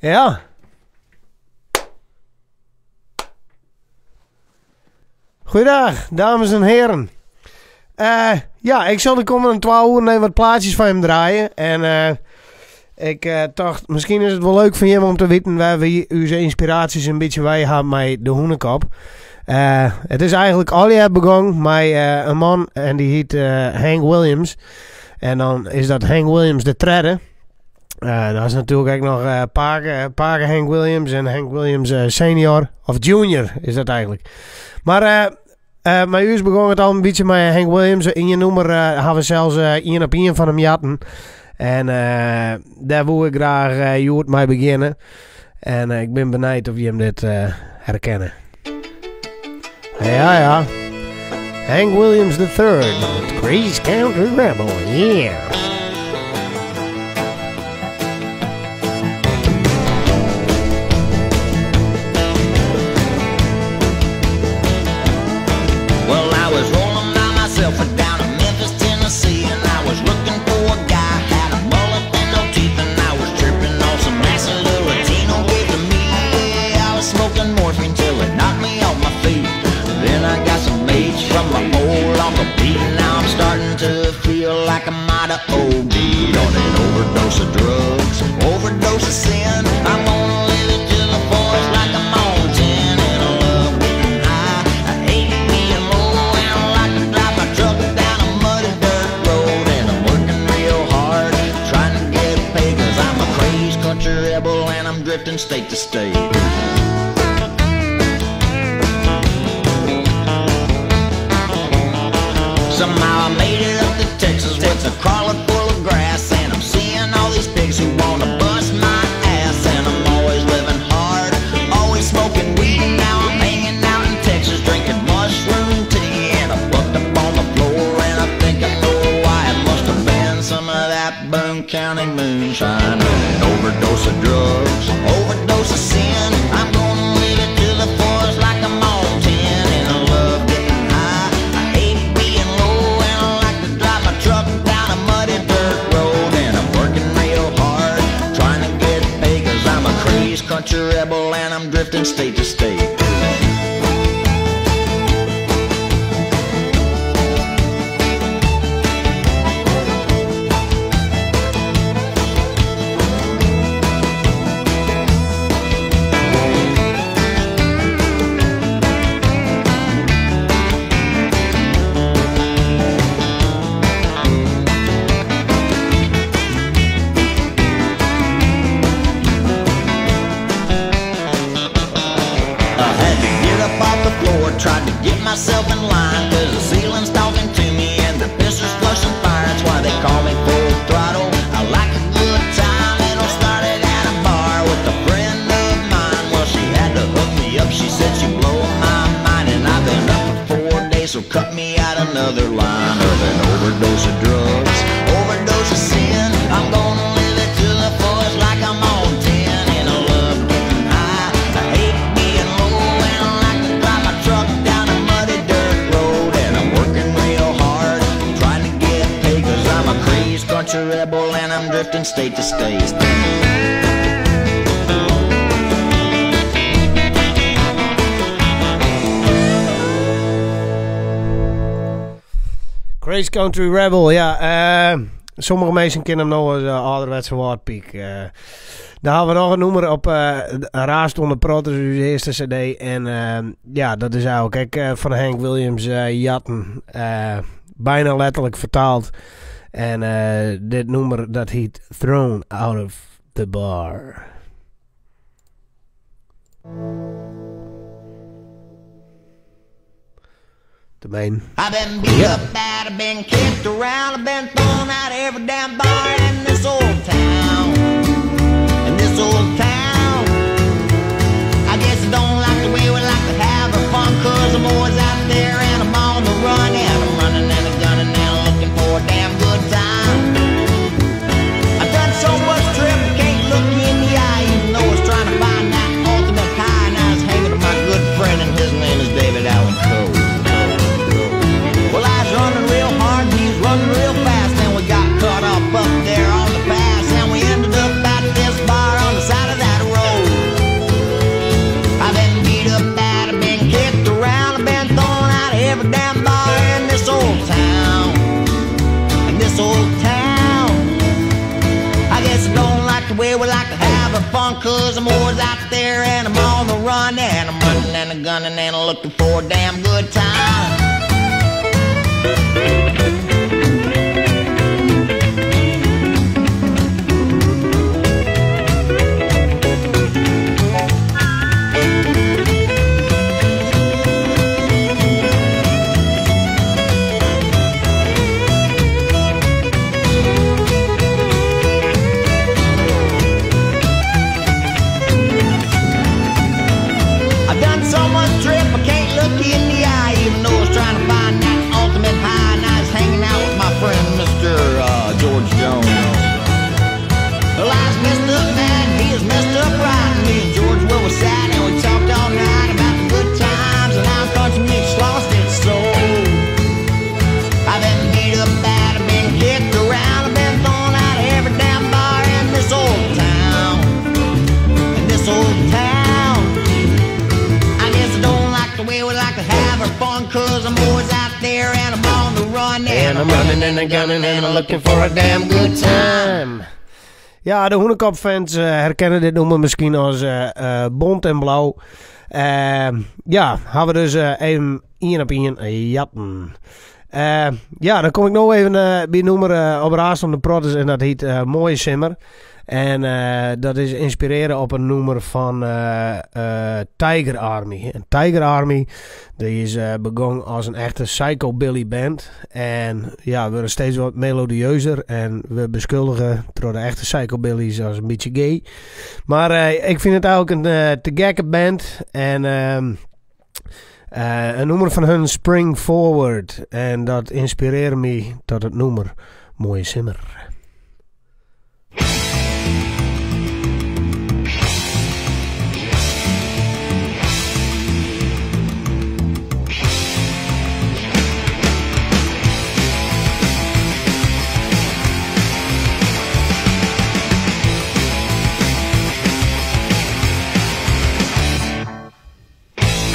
Ja. Goeiedag, dames en heren. Eh, ja, ik zal de komende 12 oeren even wat plaatjes van hem draaien. En eh, ik eh, dacht, misschien is het wel leuk van hem om te weten waar we onze inspiraties een beetje wij hebben met de Hûnekop. Het is eigenlijk al jaar begonnen met een man en die heet Hank Williams. En dan is dat Hank Williams de tredde. Dat is natuurlijk ook nog pake Hank Williams en Hank Williams senior. Of junior is dat eigenlijk. Maar bij u is begon het al een beetje met Hank Williams. In je noemer hebben we zelfs één op één van hem jatten. En daar wil ik graag uh, mee beginnen. En ik ben benieuwd of je hem dit herkennen. Ja, ja. Hank Williams III. Crazy Country Rebel. Yeah. Well, I was rolling by myself down in Memphis, Tennessee, and I was looking for a guy had a mullet and no teeth, and I was tripping on some acid a Latino gave to me. I was smoking morphine till it knocked me off my feet. Then I got some AIDS from my old Uncle Pete, and now I'm starting to feel like I might have OD'd on an overdose of drugs, overdose of sin. I'm gonna live it to the fullest like I'm on 10, and I love getting high. I hate being low, and I like to drive my truck down a muddy dirt road, and I'm working real hard, trying to get paid, 'cause I'm a crazed country rebel, and I'm drifting state to state. Somehow I made it up to Texas with a crawler full of grass, and I'm seeing all these pigs who wanna bust my ass, and I'm always living hard, always smoking weed, and now I'm hanging out in Texas drinking mushroom tea, and I'm fucked up on the floor, and I think I know why. It must have been some of that Boone County moonshine, an overdose of drugs, overdose of sin. I'm gonna live it to the fullest like I'm on 10, and I love getting high. I hate being low, and I like to drive my truck down a muddy dirt road, and I'm working real hard, trying to get paid, 'cause I'm a crazed country rebel, and I'm drifting state to state. I had to get up off the floor, tried to get myself in line, 'cause the ceiling's talking to me and the pistols flushing fire. That's why they call me full throttle. I like a good time. It all started at a bar with a friend of mine. Well, she had to hook me up. She said she blow my mind, and I've been up for 4 days, so cut me out another line of an overdose of drugs, overdose of sin. I'm gonna live it to the fullest like I'm on 10, and I love getting high. I hate being low, and I like to drive my truck down a muddy dirt road, and I'm working real hard, trying to get paid, 'cause I'm a crazed country rebel, and I'm drifting state to state. Crazy Country Rebel, ja. Sommige mensen kennen hem nog als ouderwetse Wâldpyk. Daar hebben we nog een nummer op Raast onder Protters, uw eerste cd. En ja, dat is eigenlijk van Hank Williams jatten. Bijna letterlijk vertaald. En dit nummer dat heet Thrown Out of the Bar. De main. I've been beat up bad, I've been kicked around, I've been thrown out of every damn bar in this old town. In this old town. I guess I don't like the way we like to have our fun, 'cause I'm always out there and I'm on the run, and I'm running and a gunning and I'm looking for a damn good time. I've done so much trip, I can't look you in the eye, even though I was trying to find that ultimate high, and I was hanging with my good friend, and his name is David Allan Coe. Well, I was running real hard and he was running real fast, and we got caught up up there on the pass, and like the way we like to have our fun. Cause I'm always out there and I'm on the run. And I'm running and I'm gunning and I'm looking for a damn good time. I've done so much trip, I can't look you in the eye, even though I was trying to find that ultimate high. And I was hanging out with my friend, Mr. George Jones. Well, I was messed up bad, and he was messed up right. And me and George, well, we sat and we talked all night about the good times and how country music's lost its soul. I've been beat up bad, I've been kicked around, I've been thrown out of every damn bar in this old town. In this old town. I guess I don't like the way we like to have our fun, cause I'm always out there and I'm on the run. And I'm running and I'm gunning and I'm looking for a damn good time. Ja, de Hûnekop-fans herkennen dit nûmer miskien as Bont en Blau. Ja, ha we dus even ien op ien jatten. Ja, dan kom ik no even by nûmer op Raas om de Protters en dat hjit Moaie Simmer. En dat is ynspirearre op in nûmer fan Tiger Army. En Tiger Army dy is begûn as in echte psychobilly band. En ja, wurde steeds wat melodieuzer en we beskuldige troch de echte psychobillies as in bytsje gay. Mar ik fyn it eigentlik in te gekke band. En in nûmer fan harren Spring Forward. En dat ynspirearre my ta it nûmer Moaie Simmer.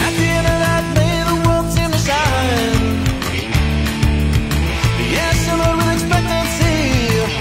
At the end of that day, the world seemed to shine. Yes, simmered with expectancy.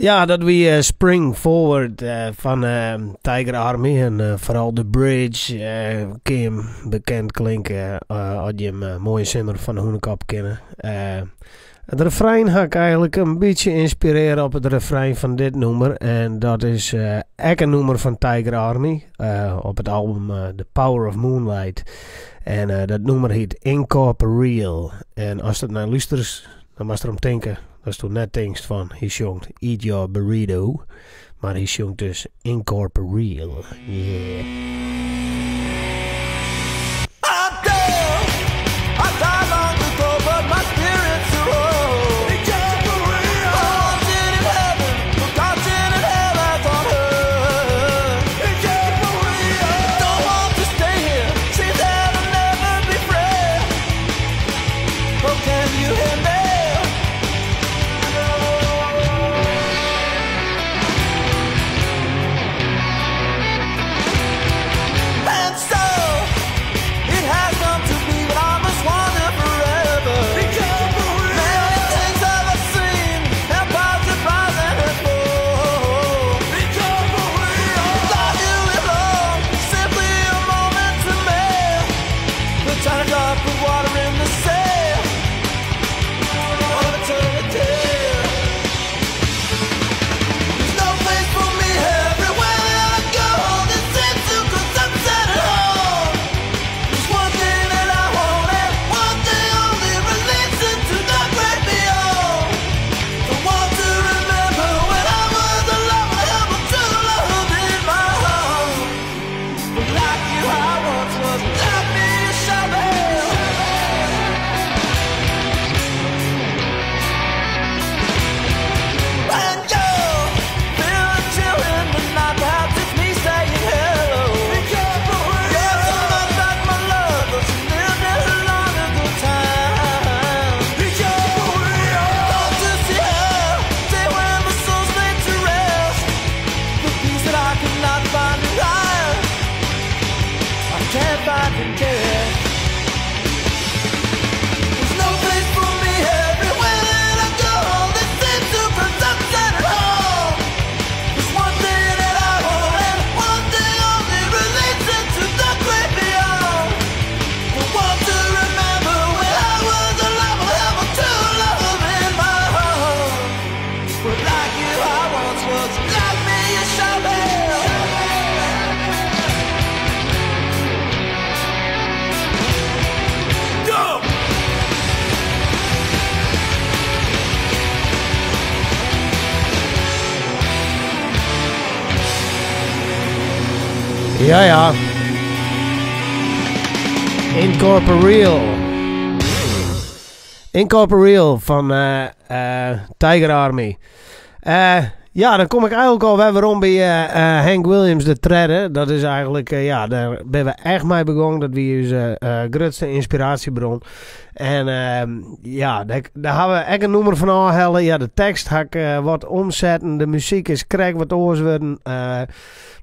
Ja, dat wie eh, Spring Forward eh, fan eh, Tiger Army. En foaral The Bridge kin bekend klinke as jim Moaie Simmer fan de Hûnekop kenne. It refrein ha ik eigenlik in bytsje ynspirearre op it refrein fan dit nûmer. En dat is ek in nûmer fan Tiger Army op it album The Power of Moonlight. En dat nûmer hjit Incorporeal. En ast it nei lústerest, dan moatst derom tinke datsto net tinkst fan hy sjongt Eat Your Burrito, mar hy sjongt dus Incorporeal. Yeah. I'm dead. I died long ago, but my spirit's arose. Haunted in heaven, forgotten in hell as on earth. Don't want to stay here, seems that I'll never be free. Oh, can you hear me? And so it has come to be, but I must wander forever. Many things have I seen, empires that rise and that fall. Thought you belong, simply a moment to me. The tiny drop of water in the sea. Of eternity. There's no place for me everywhere that I go. This seems to cause upset at home. There's one thing that I want, and one thing only relates into the great beyond. I want to remember when I was alone, I held my true love in my arms. But like you, I once was, like me, you shall be. And you feel a chill in the night. Perhaps it's me saying hello. You're so much like my love, but she lived in a long ago time. Thought to see her, day when my soul's laid to rest. The peace that I could not find in life, I can't find in death. There's no place for me everywhere that I go. This seems to protect at home. There's one thing that I want, and one thing only relates into the great beyond. I want to remember when I was alive, I held my true love in my arms. But like you, I once was, like me, you shall be. Go! Ja. Incorporeal. Incorporeal fan Tiger Army. Ja, dan kom ik eigenlik al wer werom by Hank Williams de tredde. Dat is eigenlik, ja, dêr binne we echt mei begûn. Dat wie ús grutste ynspiraasjebron. En ja, dêr ha we ek in nûmer fan ôfhelle. Ja, de tekst ha ik wat omsetten. De muzyk is krekt wat oars wurden.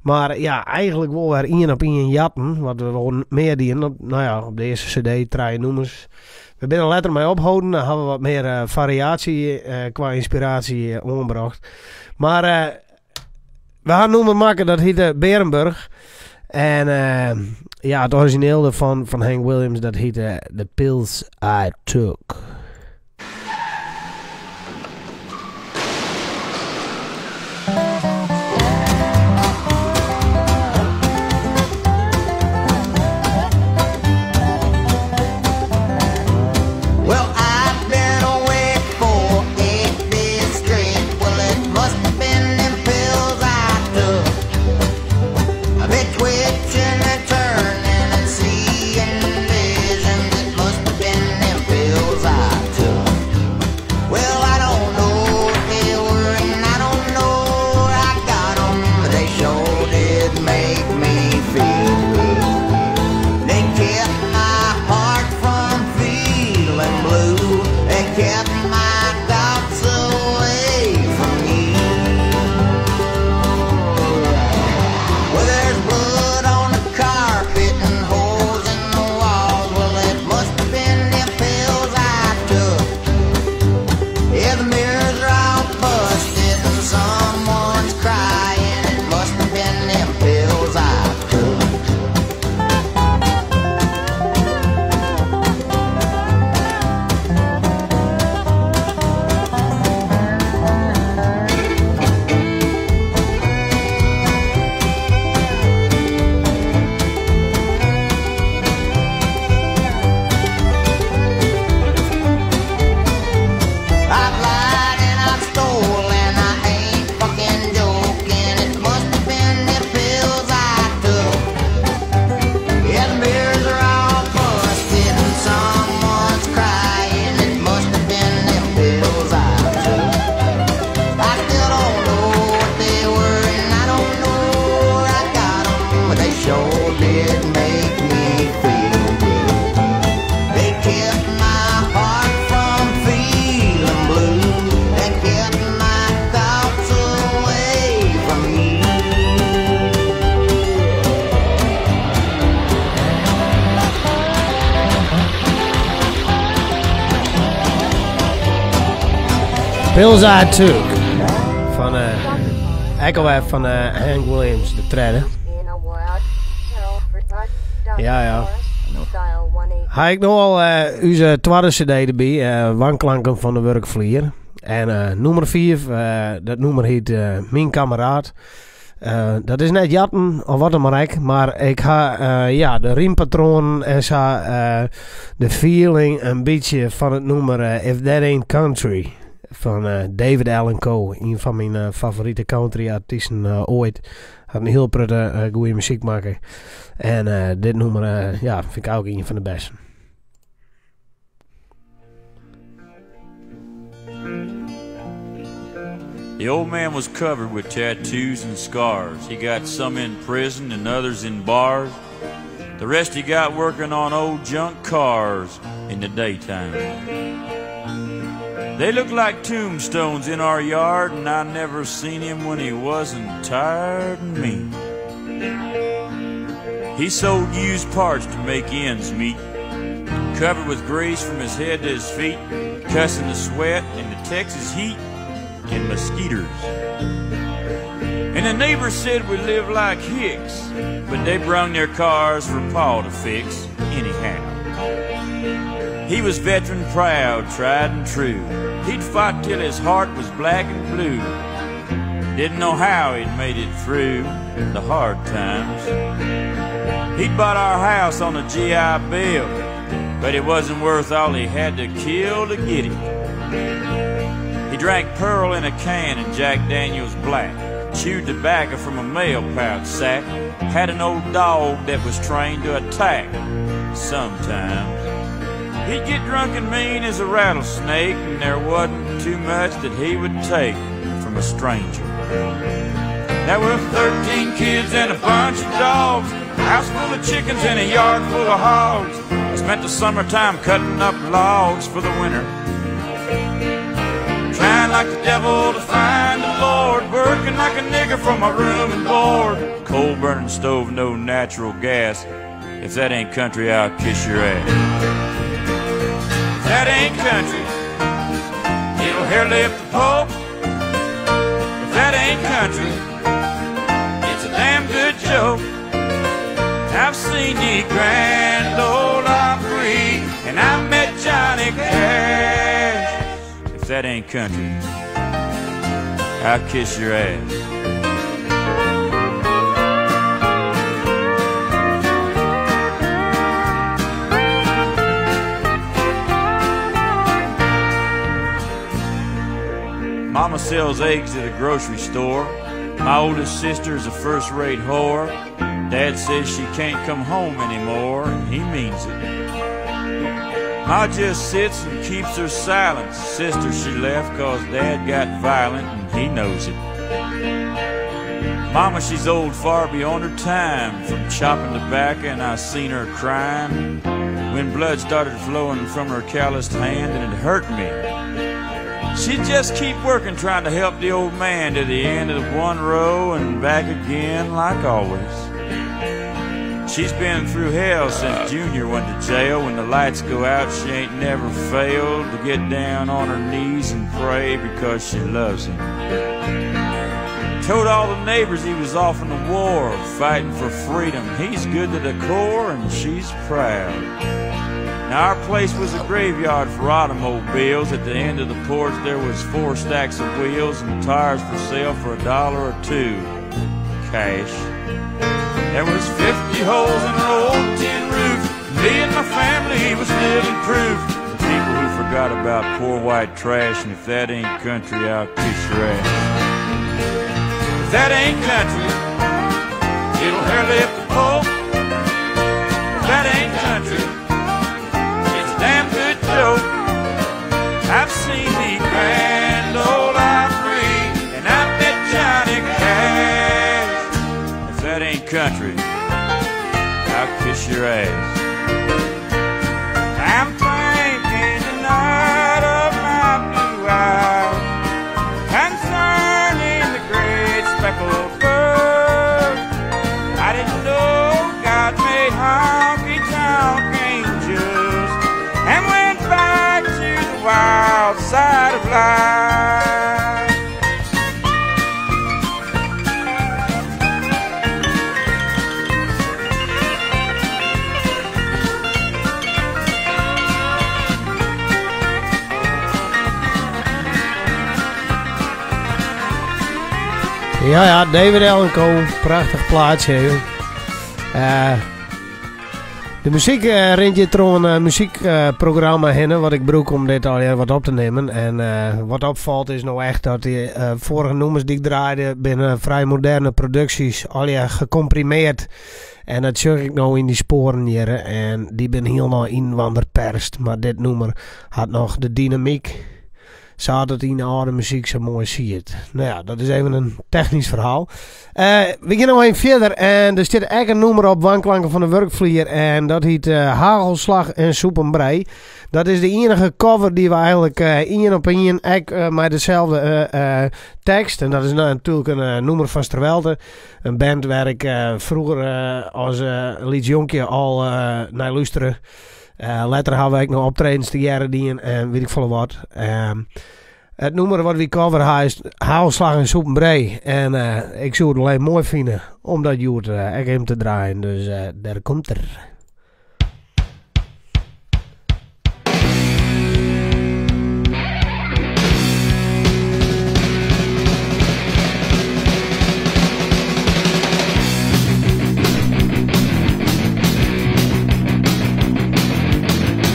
Mar ja, eigenlik wol wer ien op ien jatten. Wat we wol mear dienen. Op, no ja, op de earste CD, trije nûmers. We binne der letter mei opholden. Dan ha we wat mear fariaasje kwa ynspiraasje oanbrocht. Mar we ha in nûmer makke, dat hjitte Berenburg. En ja, it orizjineel derfan, fan Hank Williams, dat hjitte The Pills I Took. Well, I've been awake for 8 days straight. Well, it must have been them pills I took. I've been twitching and turning and seeing visions. It must have been them pills I Pills I Took. Fan, ek alwer fan Hank Williams, de tredde. Ja, ja. Ha ik no al ús twadde CD derby, Wanklanken fan de Wurkflier. En nûmer 5, dat nûmer hjit Myn Kameraad. Dat is net jatten of wat dan mar ek, mar ik ha ja, de rympatroanen en sa, de feeling in bytsje fan it nûmer If That Ain't Country fan David Allan Coe, ien fan myn favorite country artysten oait. Hat in hiel protte goede muzyk makke. En dit nûmer ja, fyn ik ek ien fan de bêsten. The old man was covered with tattoos and scars. He got some in prison and others in bars. The rest he got working on old junk cars in the daytime. They looked like tombstones in our yard, and I never seen him when he wasn't tired and mean. He sold used parts to make ends meet, covered with grease from his head to his feet, cussing the sweat and the Texas heat and mosquitoes. And the neighbors said we lived like hicks, but they brung their cars for Pa to fix anyhow. He was veteran proud, tried and true. He'd fought till his heart was black and blue. Didn't know how he'd made it through the hard times. He'd bought our house on a G.I. Bill, but it wasn't worth all he had to kill to get it. He drank Pearl in a can and Jack Daniels Black, chewed tobacco from a mail pouch sack, had an old dog that was trained to attack sometimes. He'd get drunk and mean as a rattlesnake, and there wasn't too much that he would take from a stranger. There were 13 kids and a bunch of dogs, a house full of chickens and a yard full of hogs. I spent the summertime cutting up logs for the winter. Trying like the devil to find the Lord, working like a nigger for my room and board. Coal burning stove, no natural gas. If that ain't country, I'll kiss your ass. If that ain't country, it'll hairlip the Pope. If that ain't country, it's a damn good joke. I've seen the Grand Ole Opry, and I met Johnny Cash. If that ain't country, I'll kiss your ass. Mama sells eggs at a grocery store. My oldest sister's a first-rate whore. Dad says she can't come home anymore, and he means it. Ma just sits and keeps her silence. Sister she left because Dad got violent, and he knows it. Mama, she's old far beyond her time from chopping tobacco, and I seen her crying when blood started flowing from her calloused hand, and it hurt me. She'd just keep working, trying to help the old man to the end of the one row and back again like always. She's been through hell since Junior went to jail. When the lights go out, she ain't never failed to get down on her knees and pray because she loves him. Told all the neighbors he was off in the war, fighting for freedom. He's good to the core, and she's proud. Now, our place was a graveyard for automobiles. At the end of the porch, there was 4 stacks of wheels and tires for sale for $1 or $2. Cash. There was 50 holes in an old tin roof. Me and my family was living proof. The people who forgot about poor white trash, and if that ain't country, I'll kiss your ass. If that ain't country, it'll hairlip the Pope. If that ain't country, it's a damn good joke. I've seen the Grand Ole Opry, and I've met Johnny Cash. If that ain't country, I'll kiss your ass. I'm thinking tonight of my blue eyes, concerning the great speckled bird. I didn't know God made honky-tonk angels and went back to the wild side of life. Ja, ja, David Allan Coe, prachtich plaatsje. De muzyk rint hjir troch in muzykprogramma hinne, wat ik brûk om dit allegear wat op te nimmen. En wat opfalt is no echt dat dy foarige nûmers dy't ik draaide binne frij moderne produksjes, allegear gecomprimeerd. En dat sjoch ik no yn dy spoaren hjir. En dy binne hielendal yninoar perst. Mar dit nûmer hat noch de dynamyk sa't it yn de âlde muzyk sa moai siet. No ja, dat is even in technysk ferhaal. We gean no even fierder en der stiet ek in nûmer op Wanklanken fan de Wurkflier en dat hyt Hagelslag en Soepenbrij. Dat is de iennige cover dy't we eigenlik ien op ien ek mei deselde tekst. En dat is natuerlik in nûmer fan Strawelte. In band wêr ik froeger as lyts jonkje al nei lústere. Letter hawwe we ek noch optredens tegearre dien en wit ik folle wat. It nûmer wat wy cover ha is Hagelslag en Soepenbrij. En ik soe it wol even moai fine om dat hjoed ek even te draaien. Dus dêr komt er.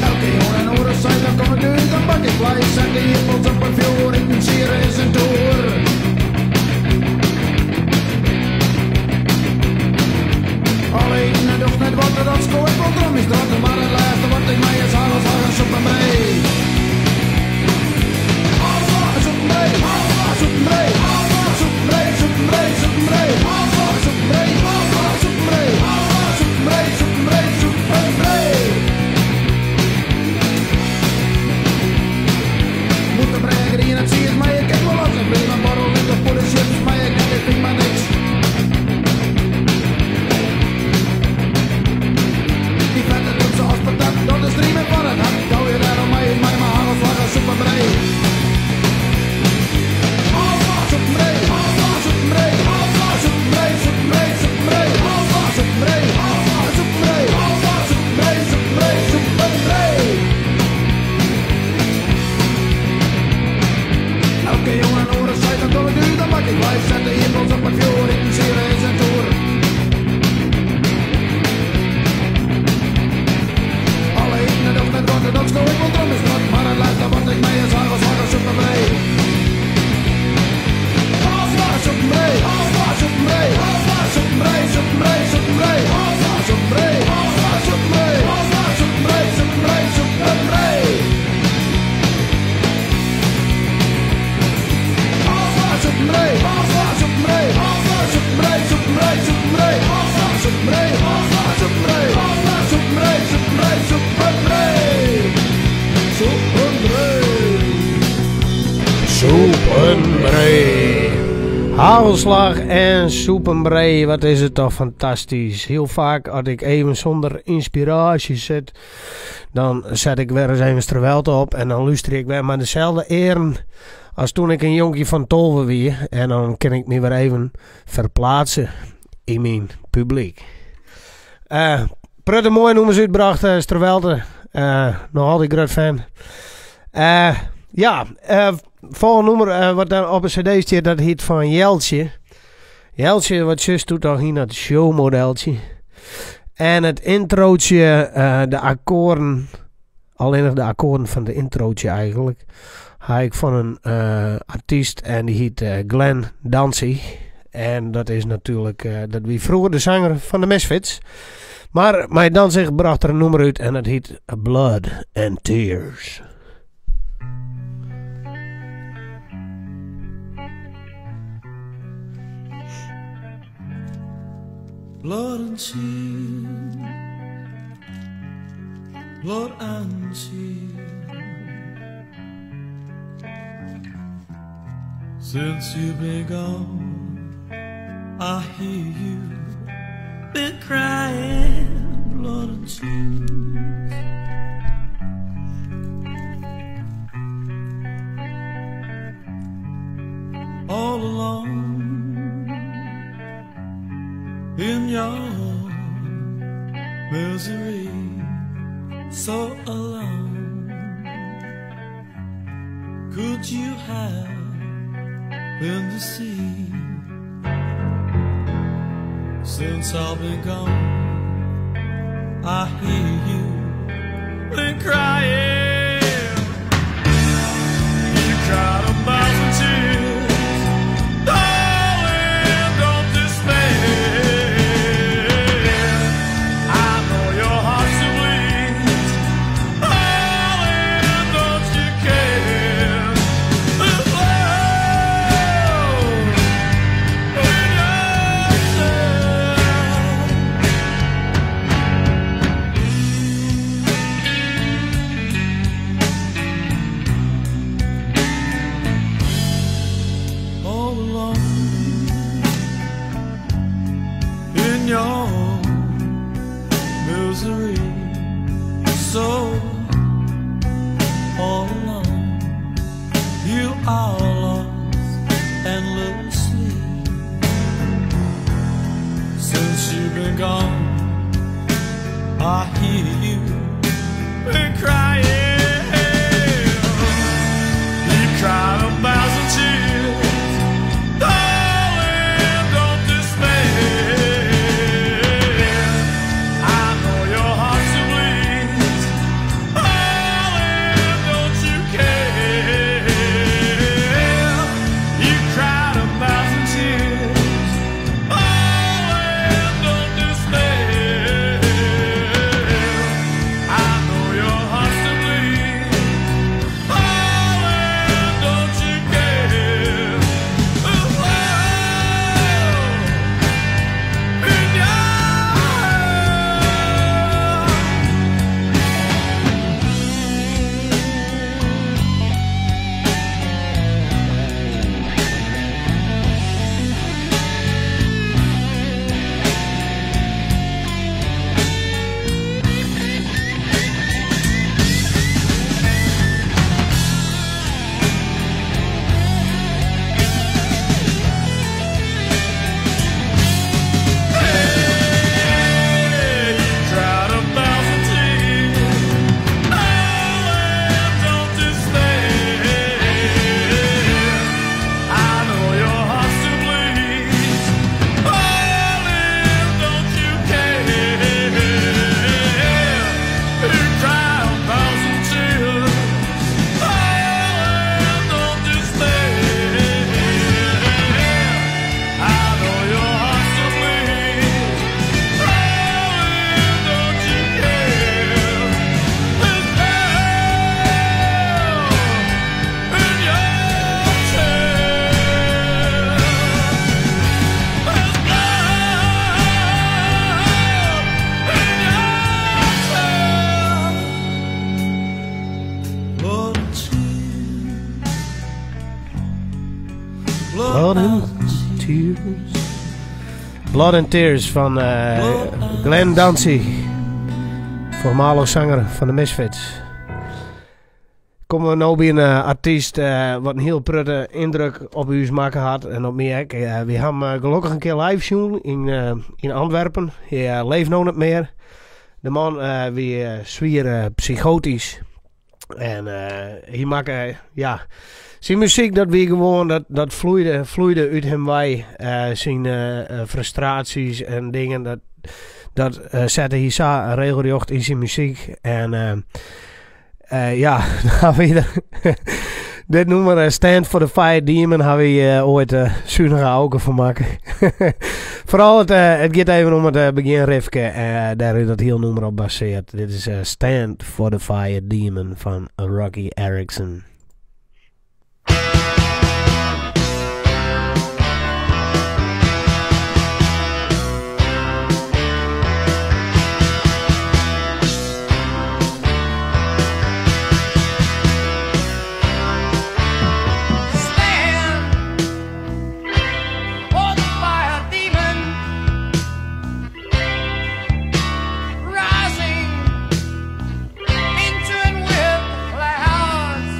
Elke jûn in oere seis, dan kom ik thús, dan bak ik fleis. Set de ierpels op it fjoer, itensiede is in toer. Alle iten en docht net wat, dat sko ik wol troch myn strot. Mar it lêste wat ik mei is hagelslag en soepenbrij. Hagelslag en soepenbrij, hagelslag en soepenbrij, hagelslag en soepenbrij, soepenbrij, soepenbrij, hagelslag en soepenbrij, hagelslag en soepenbrij, hagelslag en soepenbrij, soepenbrij, soepenbrij. Moet de bregger in het zie maar ik kijk wel als een prima borrel in de poeder chips, maar ik net, ik vind maar niks. Die vette doet ze als patat, dat is riemen van het hart. Hou je daarom mee, maar mijn hagelslag en soepenbrij. Hagelslag, soepenbrij, hagelslag, soepenbrij, hagelslag, soepenbrij, soepenbrij, soepenbrij, hagelslag, soepenbrij, hagelslag, soepenbrij, hagelslag, soepenbrij, soepenbrij, soepenbrij. Elke jûn in oere seis, dan kom ik thús, dan bak ik fleis. Set de ierpels op it fjoer, itensiede is in toer. Alle iten en docht net wat, dat sko ik wol troch myn strot. Mar it lêste wat ik mei is hagelslag en soepenbrij. Hagelslag en soepenbrij, hagelslag en soepenbrij, hagelslag en soepenbrij, soepenbrij, soepenbrij, hagelslag en soepenbrij, hagelslag en soepenbrij, hagelslag en soepenbrij, soepenbrij, soepenbrij. Hagelslag en soepenbrij, hagelslag en soepenbrij, hagelslag en soepenbrij, soepenbrij, soepenbrij, hagelslag en soepenbrij, hagelslag en soepenbrij, hagelslag en soepenbrij, soepenbrij, soepenbrij. Soepenbrij. Soepenbrij. Hagelslag en soepenbrij, wat is het toch fantastisch. Hiel faak as ik even sûnder ynspiraasje sit, dan set ik wer ris even Strawelte op en dan lústerje ik wer mei deselde earen as doe't ik in jonkje fan 12 wie. En dan kin ik my wer even ferpleatse yn myn publyk. Protte moaie nûmers útbrocht, Strawelte. Noch altyd grut fan. Ja, folgjende nûmer wat dêr op de cd stiet, dat hyt fan Jeltsje. Jeltsje, wat sjochsto toch yn dat showmodeltsje. En it introotje, de akkoarden, allinnich de akkoarden fan de introotje eigenlik, ha ik fan in artyst en dy hyt Glenn Danzig. En dat is natuerlik, dat wie froeger de sanger fan de Misfits. Mar mei Danzig brocht er in nûmer út en dat hyt Blood and Tears. Blood and tears, blood and tears. Since you've been gone, I hear you been crying blood and tears. All alone in your misery, so alone. Could you have been deceived? Since I've been gone, I hear you been crying. You cried a thousand tears, darling. Don't despair. I know your heart's to bleed, darling. Don't you care? There's love in yourself. All alone in your misery, so all alone you are lost endlessly. Since you've been gone, I hear you been crying. You cried a thousand tears, darling. Don't despair. I know your heart's to bleed, darling. Don't you care? You cried a thousand tears, darling. Don't despair. I know your heart's to bleed. Darling, don't you care? There's love in your heart. You cried a thousand tears, darling, don't despair. I know your heart's to bleed, darling, don't you care? You cried a thousand tears, darling, don't despair. I know your heart's to bleed. Darling, don't you care? There's love in your tears. There's love in your tears. Blood and tears. Blood and Tears. Blood and Tears van Glenn Danzig. Voormalig zanger van de Misfits. Komen we nou bij een artiest wat een heel prutte indruk op u maken had en op mij ook. We hebben gelukkig een keer live zien in Antwerpen. Hij leeft nog niet meer. De man wie zwier psychotisch. En hij maakte, ja, zijn muziek dat wie gewoon, dat vloeide uit hem wij. Zijn frustraties en dingen, dat zette hij zo regelrecht in zijn muziek. En ja, nou weer dit noemen we Stand for the Fire Demon, hebben we ooit zuinige ogen van maken. Vooral het gaat even om het beginriffje, daar is dat heel nummer op baseerd. Dit is Stand for the Fire Demon van Roky Erickson. Stand for the fire demon rising into and with the clouds.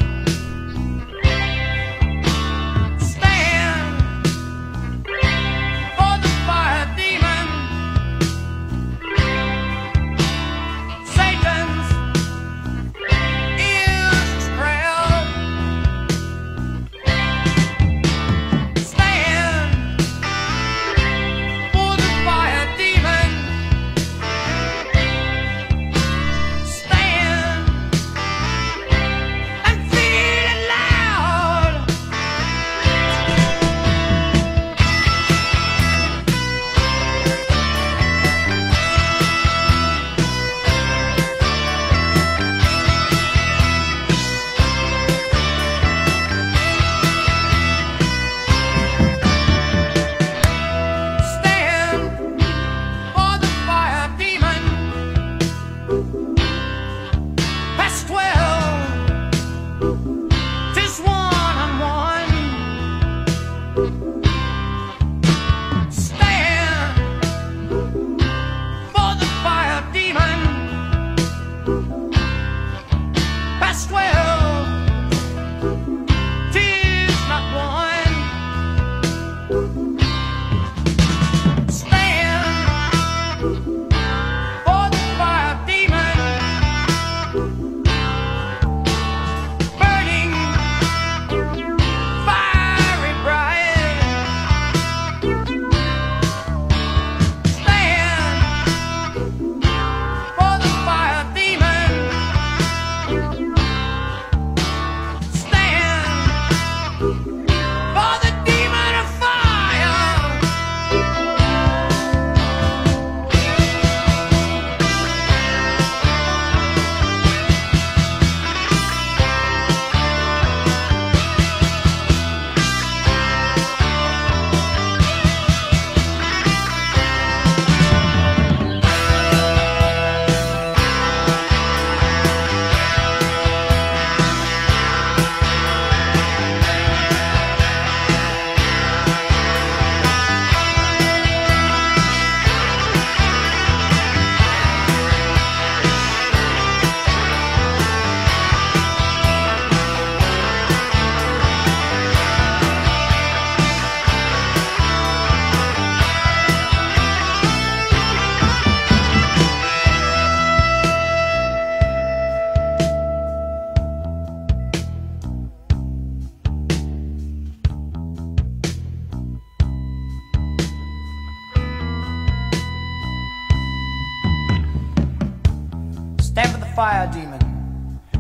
the fire demon.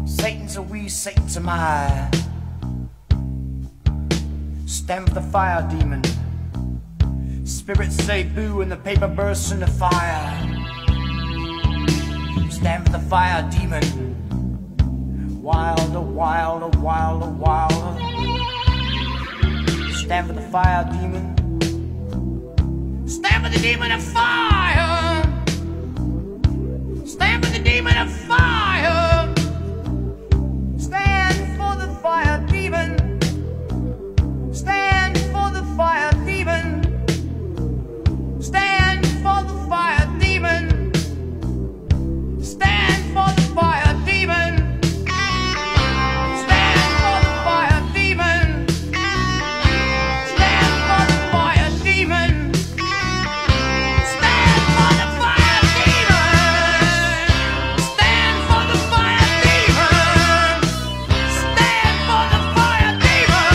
Satan's a we, Satan's a my. Stand for the fire demon. Spirits say boo and the paper bursts into fire. Stand for the fire demon. Wilder, wilder, wilder, wilder. Stand for the fire demon. Stand for the demon of fire. Stand for the demon of fire. Stand for the fire demon. Stand for the fire demon. Stand for the fire demon. Stand for the fire demon. Stand for the fire demon. Stand for the fire demon. Stand for the fire demon. Stand for the fire demon. Stand for the fire demon.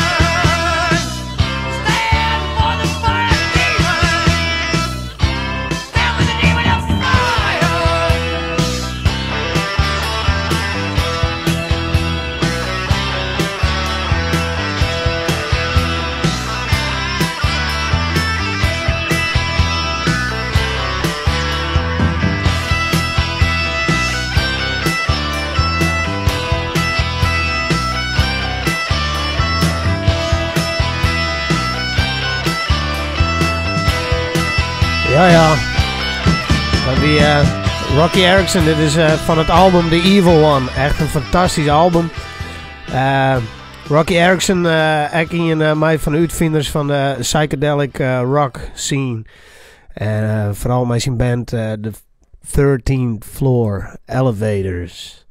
Stand for the fire demon. Stand with the demon of fire. Ja, ja. Dat wie Roky Erickson. Dit is fan it album The Evil One. Echt in fantastysk album. Roky Erickson, ek ien mei fan de útfiners fan de psychedelic rock scene. En foaral mei syn band The 13th Floor Elevators.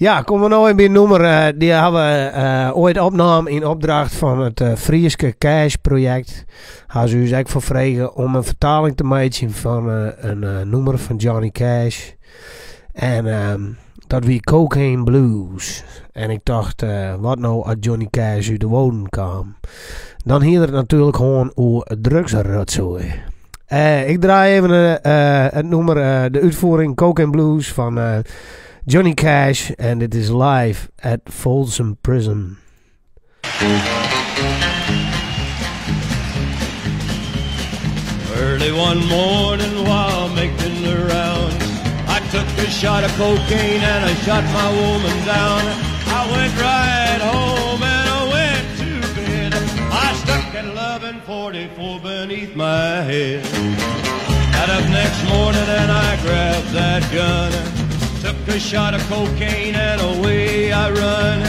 Ja, komme we no even by in nûmer. Dy hawwe we oait opnommen yn opdracht fan it Fryske Cash projekt. Hawwe se ús ek foar frege om in fertaling te meitsjen fan in nûmer fan Johnny Cash. En dat wie Cocaine Blues. En ik tocht, wat no as Johnny Cash út de Wouden kaam? Dan hie er it natuerlik hân oer drugsrotsoai. Ik draai even it nûmer, de útfiering Cocaine Blues fan Johnny Cash. En dit is live at Folsom Prison. Early one morning while making the rounds, I took a shot of cocaine and I shot my woman down. I went right home and I went to bed. I stuck at 11:44 beneath my head. Got up next morning and I grabbed that gun. Took a shot of cocaine and away I run.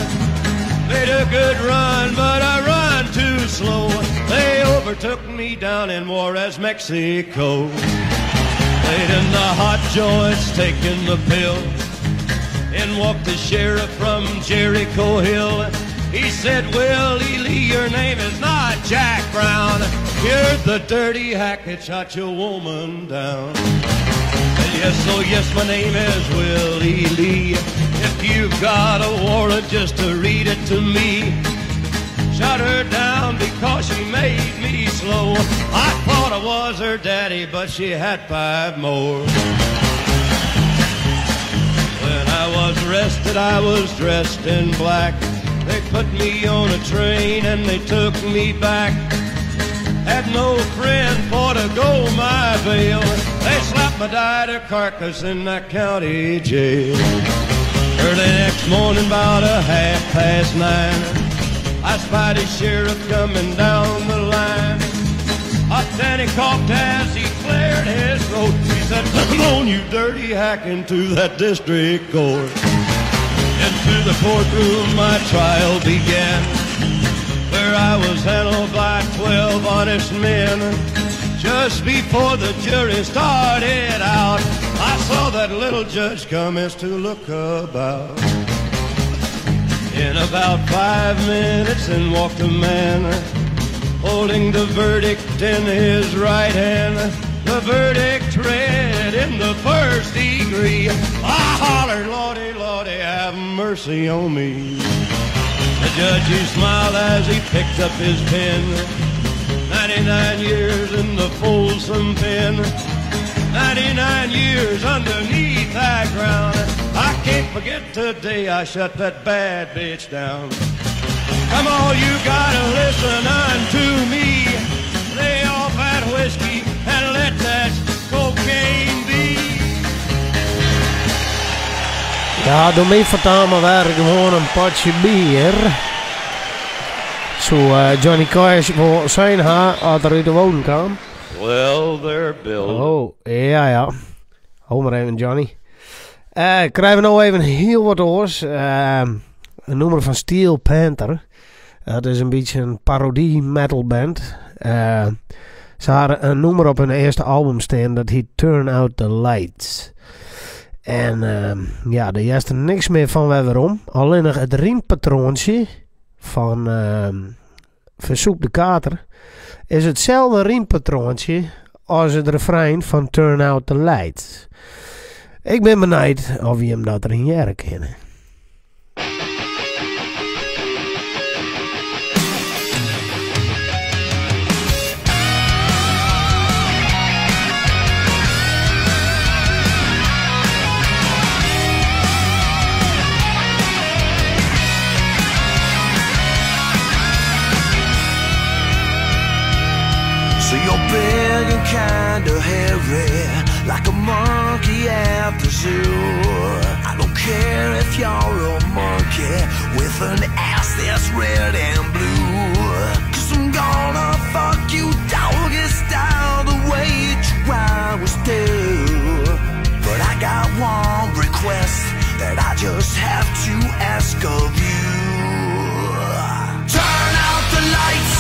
Made a good run, but I run too slow. They overtook me down in Juarez, Mexico. Laid in the hot joints, taking the pill. In walked the sheriff from Jericho Hill. He said, Willie Lee, your name is not Jack Brown. You're the dirty hack that shot your woman down. Yes, oh yes, my name is Willie Lee. If you've got a warrant, just to read it to me. Shot her down because she made me slow. I thought I was her daddy, but she had 5 more. When I was arrested, I was dressed in black. They put me on a train and they took me back. Had no friend for to go my bail. They slapped my died carcass in that county jail. Early next morning, about a 9:30, I spied a sheriff coming down the line. Hopped and he coughed as he cleared his throat. He said, Come on, you dirty hack, into that district court. Into the courtroom my trial began, where I was handled by 12 honest men. Just before the jury started out, I saw that little judge commence to look about. In about 5 minutes in walked a man, holding the verdict in his right hand. The verdict read in the first degree. I hollered, Lordy, Lordy, have mercy on me. The judge, he smiled as he picked up his pen. 99 years in the Folsom pen. 99 years underneath that ground. I can't forget the day I shut that bad bitch down. Come on, you gotta listen unto me. Lay off that whiskey and let that cocaine be. Ja, doe my fertel mar wer gewoan in potsje bier. Soe eh, Johnny Cash wol sein ha as er út de wonen kaam. Well there, Bill. Oh, ja ja. Hou mar even Johnny. Eh, krije we no even hiel wat oars. Eh, in nûmer fan Steel Panther. Dat is in bytsje in parodie metal band. Eh, se hawwe in nûmer op hun earste album stean dat hiet Turn Out The Lights. En uh, ja, dêr hearst der niks mear fan wer werom. Allinnich it rympatroantsje fan uh, Versoep de Kater is itselde rympatroantsje as it refrein fan Turn Out The Lights. Ik bin benijd oft wy him dat deryn hearre kinne. So you're big and kinda hairy, like a monkey at the zoo. I don't care if you're a monkey with an ass that's red and blue. Cause I'm gonna fuck you doggy style the way chihuahuas do. But I got one request that I just have to ask of you. Turn out the lights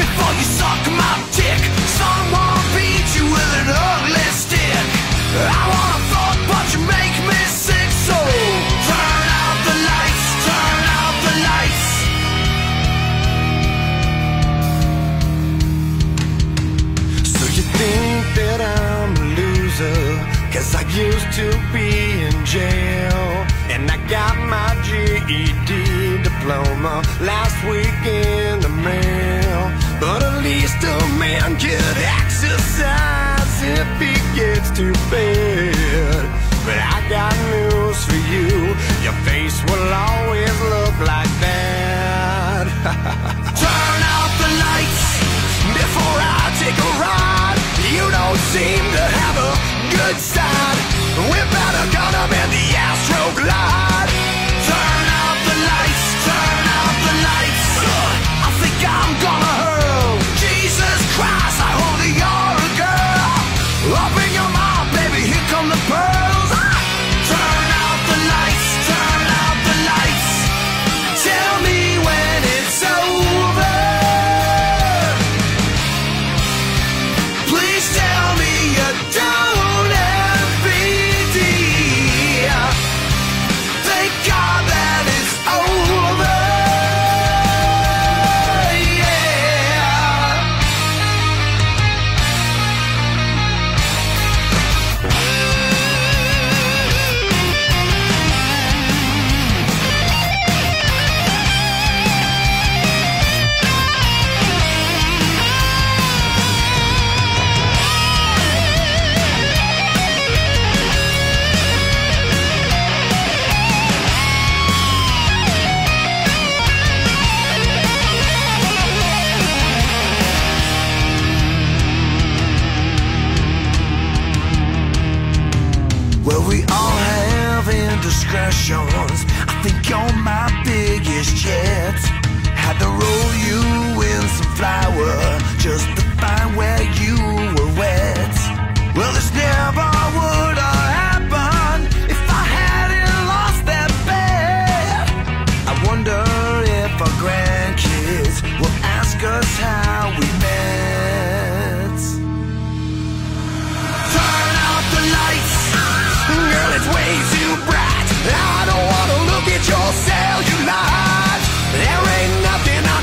before you suck my dick. Someone beat you with an ugly stick. I wanna fuck, but you make me sick. So turn out the lights, turn out the lights. So you think that I'm a loser? Cause I used to be in jail. And I got my GED diploma last week in the mail. But at least a man can exercise if he gets too bad. But I got news for you. Your face will always look like that. Turn out the lights before I take a ride. You don't seem to have a good side. Whip out a condom and the Astroglide. Turn out the lights, turn out the lights. I think I'm gonna hurl. Jesus Christ, I hope that you're a girl. Open your mouth, baby, here come the pearls. Turn out the lights, turn out the lights. Tell me when it's over. Please tell me you don't have PD. Thank God that it's over. Yeah. Well, we all have indiscretions. I think you're my biggest jet. Had to roll you in some flour just to find where you were wet. Well, this never would have happened if I hadn't lost that bet. I wonder if our grandkids will ask us how we met. Turn out the lights, girl, it's way too bright. I don't wanna look at your cellulite. There ain't nothing I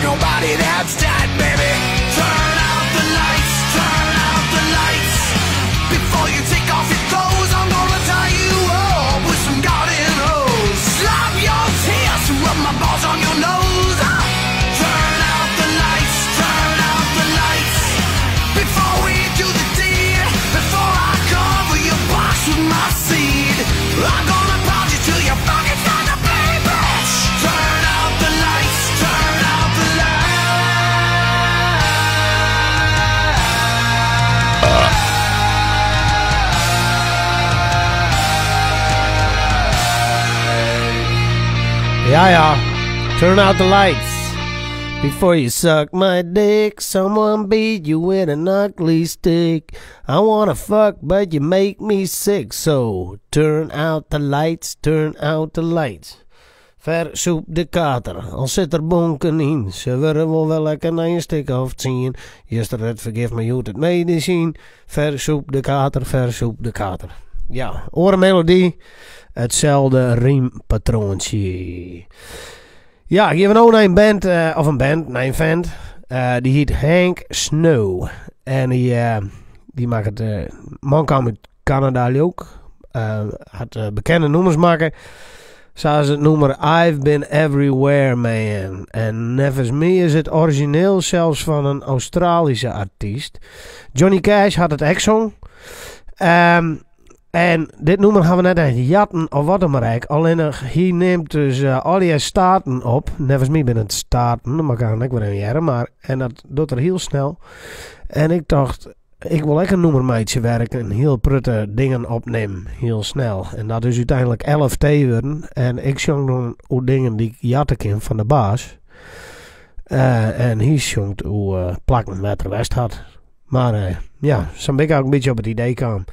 Ja, ja. Turn out the lights. Before you suck my dick, someone beat you with an ugly stick. I wanna fuck, but you make me sick. So turn out the lights, turn out the lights. Fersûp de kater, al sit der bonken yn. Se wurde wol wer lekker nei in stik of tsien. Juster it fergif mar hjoed it medisyn. Fersûp de kater, fersûp de kater. Ja, oare melody, itselde rympatroantsje. Ja, gean we no nei in band, of in band, nei in vent. Dy hjit Hank Snow. En dy, dy makket, man kaam út Kanada leau 'k. Hat bekende nûmers makke. Sa as it nûmer I've Been Everywhere Man. En neffens my is it orizjineel sels fan in Australyske artyst. Johnny Cash hat it ek song. En dit nûmer ha we net echt jatten of wat dan mar ek. Allinnich hy nimt dus allegear staten op. Neffens my binne it staten, dat moat ik ek wer even hearre. Mar, en dat docht er hiel snel. En ik tocht, ik wol ek in nûmer meitsje wêr ik in hiel protte dingen opnim, hiel snel. En dat is úteinlik LFT wurden. En ik sjong dan oer dingen dy't ik jatte kin fan de baas. En hy sjongt oer plakken wêr't er west hat. Mar ja, sa bin ik ek in bytsje op it idee kaam.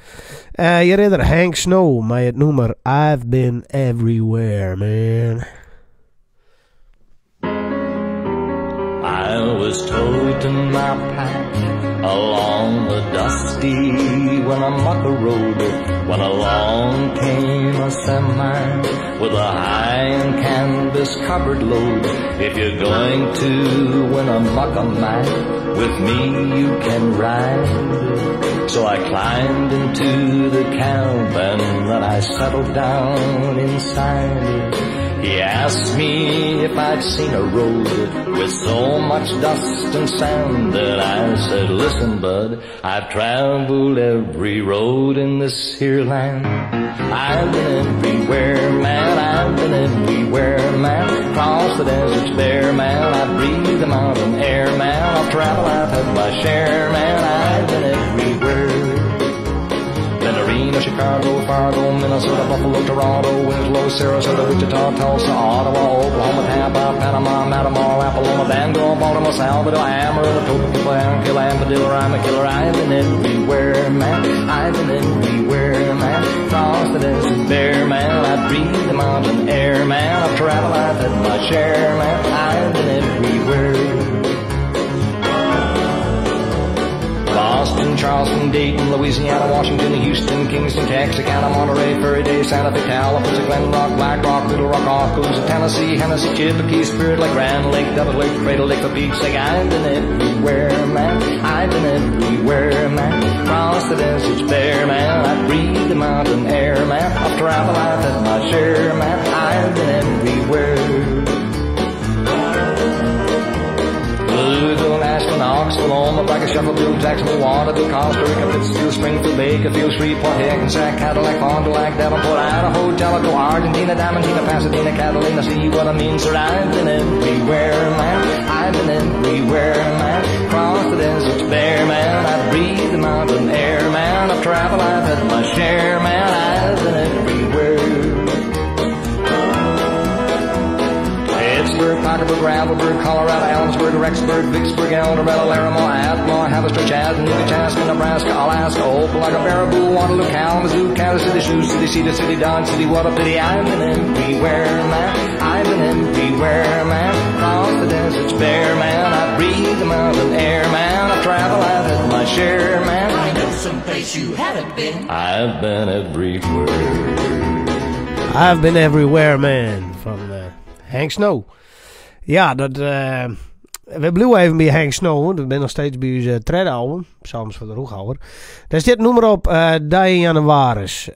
Hjir is er Hank Snow mei it nûmer I've Been Everywhere, Man. I was toting my pack along the dusty Winnemucca Road when along came a semi with a high and canvas covered load. If you're going to Winnemucca, Mac, with me you can ride. So I climbed into the cab and then I settled down inside. He asked me if I'd seen a road with so much dust and sand that I said, listen, bud, I've traveled every road in this here land. I've been everywhere, man, I've been everywhere, man. Across the deserts bare, man, I've breathed the mountain air, man. I've traveled, I've had my share, man, I've been everywhere. Been to Reno, Chicago, Fargo, Minnesota, Buffalo, Toronto, Winslow, Sarasota, Wichita, Tulsa, Ottawa, Oklahoma, Tampa, Panama, Matamore, Apollonia, Bangor, Baltimore, Salvador, Amarillo, Topeka, Kill, I'm a killer. I've been everywhere, man. I've been everywhere, man. Across the desert bare, man. I breathe the mountain air, man. I've traveled, I've had my share, man. I've been everywhere. Boston, Charleston, Dayton, Louisiana, Washington, Houston, Kingston, Texarkana, Monterey, Ferriday, Santa Fe, Tallapoosa, Glen Rock, Black Rock, Little Rock, Oskaloosa, Tennessee, Hennessy, Chippewa, Spirit Lake, Grand Lake, Devil Lake, Crater Lake, for Pete's sake, I've been everywhere, man. I've been everywhere, man. Across the deserts bare, man. I breathe the mountain air, man. I've traveled, I've had my share, man. I've been everywhere. Louisville, Nashville, Knoxville, Omaha, Shuffleville, Jacksonville, Waterville, Costa Rica, Pittsfield, Springfield, Bakerfield, Shreveport, Hackensack, Cadillac, Fond du Lac, Davenport, Idaho, Jellicoe, Argentina, Diamantina, Pasadena, Catalina, see what I mean, sir? I've been everywhere, man. I've been everywhere, man. Across the deserts bare, man. I breathe the mountain air, man. I've traveled, I've had my share, man. I've been everywhere. Pittsburgh, Parkersburg, Gravelburg, Colorado, Ellensburg, Rexburg, Vicksburg, El Dorado, Laramore, Atmore, Haverstraw, Chattanooga, Chaska, Nebraska, Alaska, Opelika, Baraboo, Waterloo, Kalamazoo, Kansas City, Sioux City, Cedar City, Dodge City, what a pity. I've been everywhere, man. I've been everywhere, man. Across the deserts bare, man. I breathe the mountain air, man. I've traveled, I've had my share, man. I know some place you haven't been. I've been everywhere. I've been everywhere, man. Fan Hank Snow. Ja, dat, we bliuwe even by Hank Snow, want we binne noch steeds by ús tredde album, Psalms foar de Rûchhouwer. Dêr stiet it nûmer op dei jannewaris.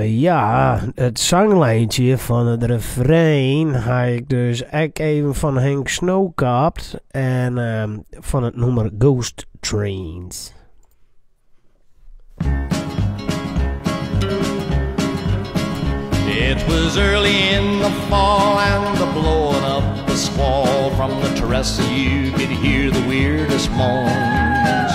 Ja, it sanglijntsje fan it refrein ha ik dus ek even fan Hank Snow kaapt en fan it nûmer Ghost Trains. It was early in the fall and the blowing up the squall. From the trestle you could hear the weirdest moans.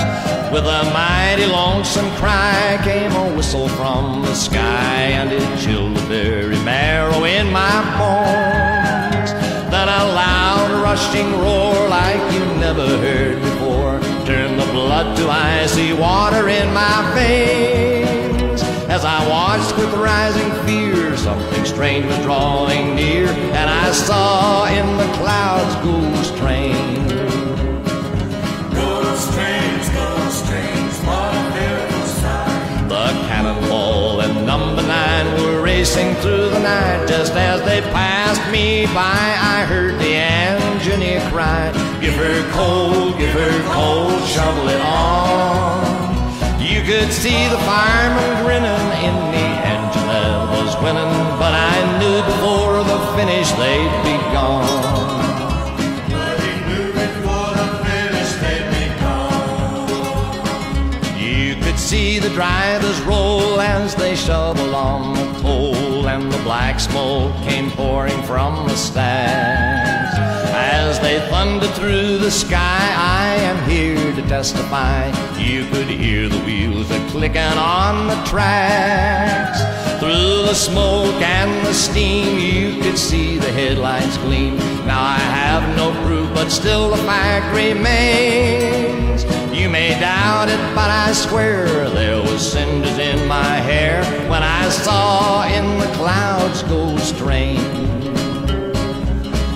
With a mighty lonesome cry came a whistle from the sky, and it chilled the very marrow in my bones. Then a loud rushing roar like you never heard before turned the blood to icy water in my veins. As I watched with rising fear, something strange was drawing near, and I saw in the clouds ghost trains. Ghost trains, ghost trains, what a fearful sight. The cannonball and number nine were racing through the night. Just as they passed me by, I heard the engineer cry, Give her coal, give her coal, shovel it on. You could see the fireman grinning in the engine that was winning, but I knew before the finish they'd be gone. But he knew before the finish they'd be gone. You could see the drivers roll as they shoveled on the coal, and the black smoke came pouring from the stacks. As they thundered through the sky, I am here to testify. You could hear the wheels a clicking on the tracks. Through the smoke and the steam, you could see the headlights gleam. Now I have no proof, but still the fact remains. You may doubt it, but I swear there was cinders in my hair when I saw in the clouds ghost trains.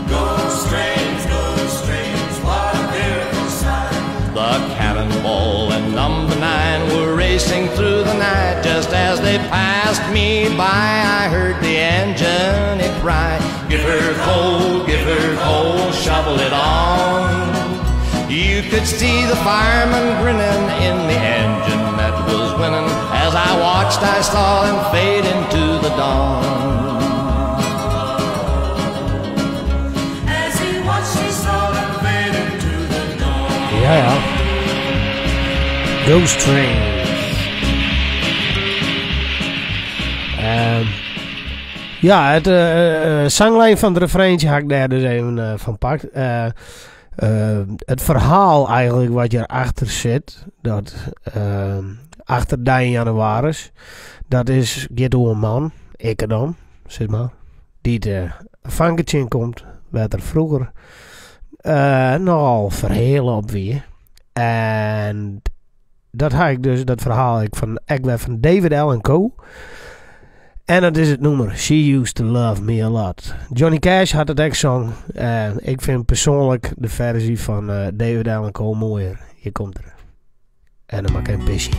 Ghost trains, ghost trains, what a fearful sight. The cannonball and number nine were racing through the night. Just as they passed me by, I heard the engineer cry, Give her coal, give her coal, shovel it on. You could see the fireman grinning in the engine that was winning. As I watched, I saw him fade into the dawn. As he watched, he saw them fade into the dawn. Ja. Ghost Trains. Ja, het zanglijn van het refreintje had ik daar dus even van pakt. Het verhaal eigenlijk wat je erachter zit, dat achter die januaris, dat is gaat door een man, ik er dan, zeg maar, die de vanketje in komt, werd er vroeger nogal verhelen op wie. En dat had ik dus, dat verhaal ik van, ik ben van David Allan Coe. En dat is het nummer She Used to Love Me A Lot. Johnny Cash had het echt song. Ik vind persoonlijk de versie van David Allan Coe mooier. Hier komt er. En dan maak ik een pisje. I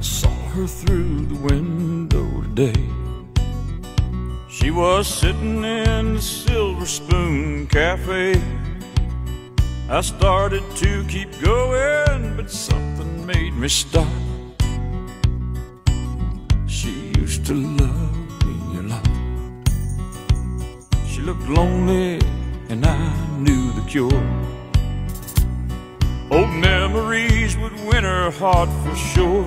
saw her through the window today. She was sitting in the Silver Spoon Cafe. I started to keep going, but something made me stop. She used to love me a lot. She looked lonely, and I knew the cure. Old memories would win her heart for sure.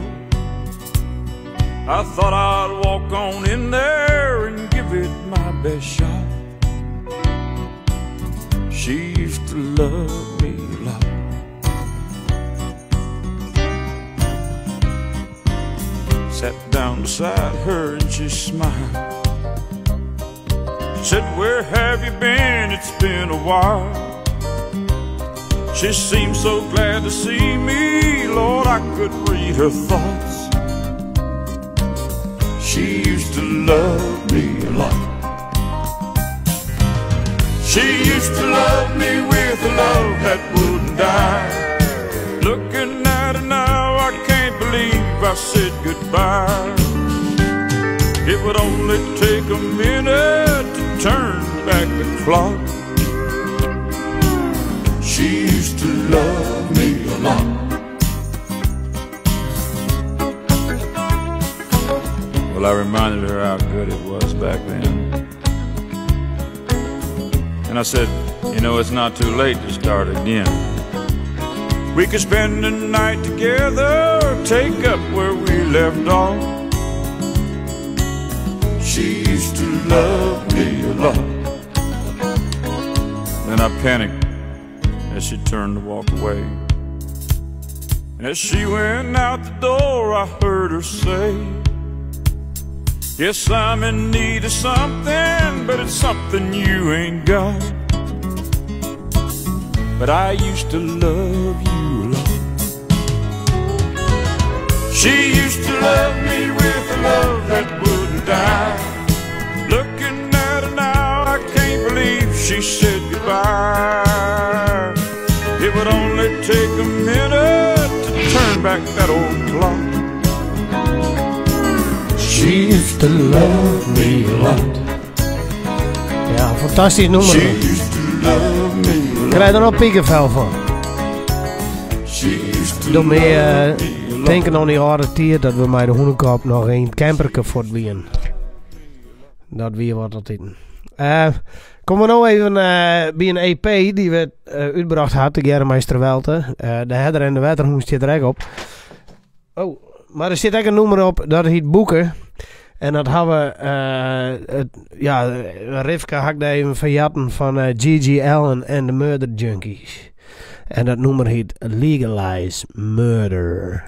I thought I'd walk on in there and give it my best shot. She used to love me a lot. Sat down beside her and she smiled. She said, Where have you been? It's been a while. She seemed so glad to see me, Lord, I could read her thoughts. She used to love me a lot. She used to love me with a love that wouldn't die. Looking at her now, I can't believe I said goodbye. It would only take a minute to turn back the clock. She used to love me a lot. Well, I reminded her how good it was back then. And I said, you know, it's not too late to start again. We could spend the night together, take up where we left off. She used to love me a lot. Then I panicked as she turned to walk away. And as she went out the door, I heard her say, Yes, I'm in need of something, but it's something you ain't got. But I used to love you a lot. She used to love me with a love that wouldn't die. Looking at her now, I can't believe she said goodbye. It would only take a minute to turn back that old clock. She used to love me a lot. Ja, fantastysk nûmer. She used to love me a lot. Krij der noch pikevel fan. She used to Docht my love me a lot. tinken oan dy âlde tiid dat we mei de Hûnekop noch yn it camperke fuort wienen. Dat wie wat altiten. Komme we no even by in EP dy't we útbrocht ha tegearre mei Strawelte. De Herder en de Wetterhûn stiet der ek op. Oh, mar der stiet ek in nûmer op dat hyt Boeken. En dat ha we, it, ja, rifke ha ik dêr even fan jatten fan GG Allin en de Murder Junkies. En dat nûmer hyt Legalize Murder.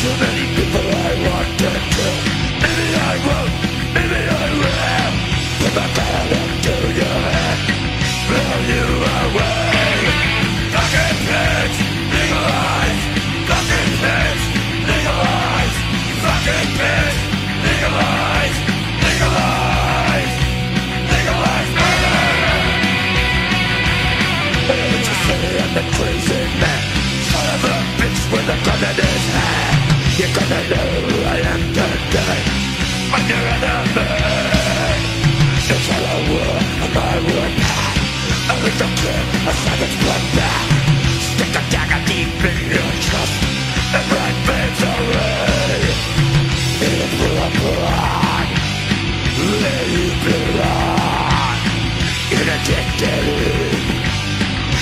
So many people I want to kill. Maybe I won't, maybe I will. Put my gun up to your head, blow you away. Fucking pigs, legalize. Fucking pigs, legalize. Fucking pigs, legalize. Legalize. Legalize murder. But you say I'm a crazy man, son of a bitch with a gun in his hand. You're gonna know who I am today. I'm your enemy. It's all a war, and I will pack. A little kid, a savage bloodbath. Stick a dagger deep in your chest and write victory in the blood. There you belong. In a dictator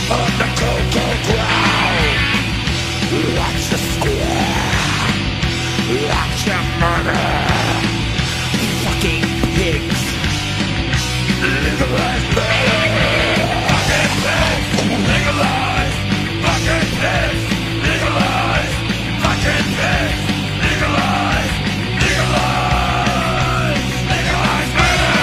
on the cold, cold ground. Watch the square. Watch the murder. Fucking pigs. Legalize murder. Fucking pigs. Legalize. Fucking pigs. Legalize. Fucking pigs. Legalize. Legalize. Legalize murder.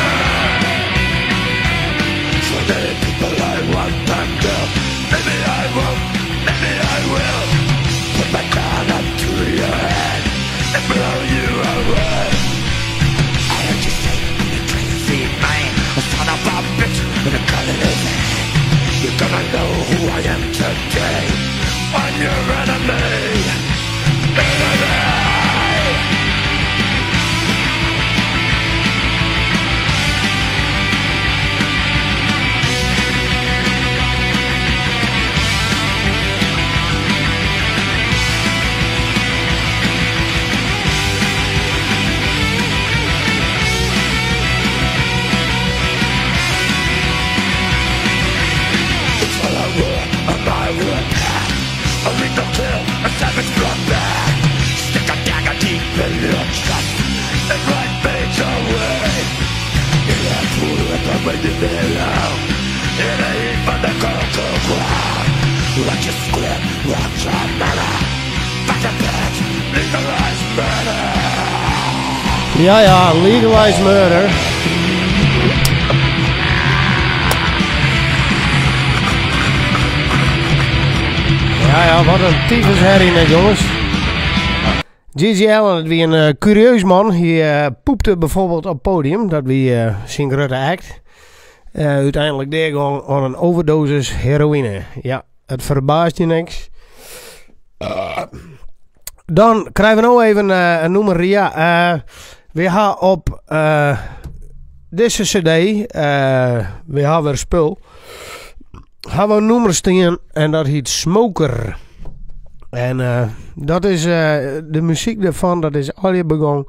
So many people I want to kill. Maybe I won't. Maybe I will. Put my gun up to your head and blow you away. I heard you say I'm a crazy man, a son of a bitch with a gun in his hand. You're gonna know who I am today. I'm your enemy. Enemy. It's all a war, and I will pack. A lethal kill, a savage bloodbath. Stick a dagger deep in your chest and write victory. In a pool of the wind below, in a heap on the cold, cold ground. Watch your squib, watch your murder. Fucking bitch, legalize murder. Ja, ja, Legalize Murder. Ja, ja, wat in tyfusherrie net, jonges. GG Allin, it wie in kurieus man. Hy poepte byfoarbyld op it poadium. Dat wie syn grutte act. Úteinlik deagien oan in overdosis heroïne. Ja, it ferbaast je niks. Dan krije we no even in nûmer. Ja, we ha op dizze CD, we ha wer spul, ha we in nûmer stean en dat hyt Smoker. En dat is de muzyk dêrfan, dat is allegear begûn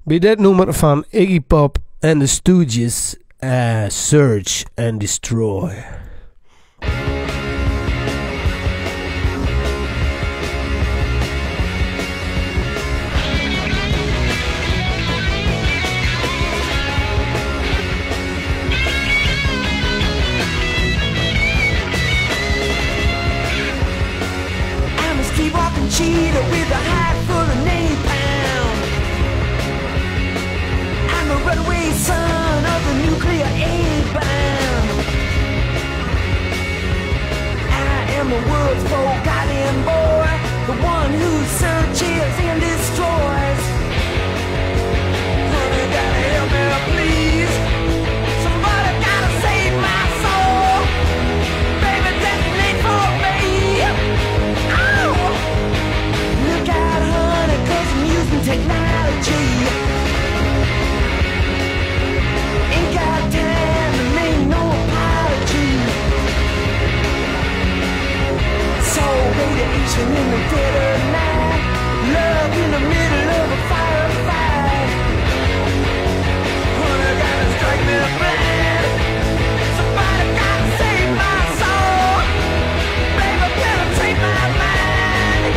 by dit nûmer fan Iggy Pop en the Stooges, Search and Destroy. The one who searches and destroys. Honey, gotta help me, please. Somebody gotta save my soul. Baby, detonate for me. Ow! Look out, honey, 'cause I'm using technology. Ain't got time to make no apology. So radiation in the dead of night, love in the middle of a firefight. Honey, gotta strike me blind. Somebody gotta save my soul. Baby, penetrate my mind.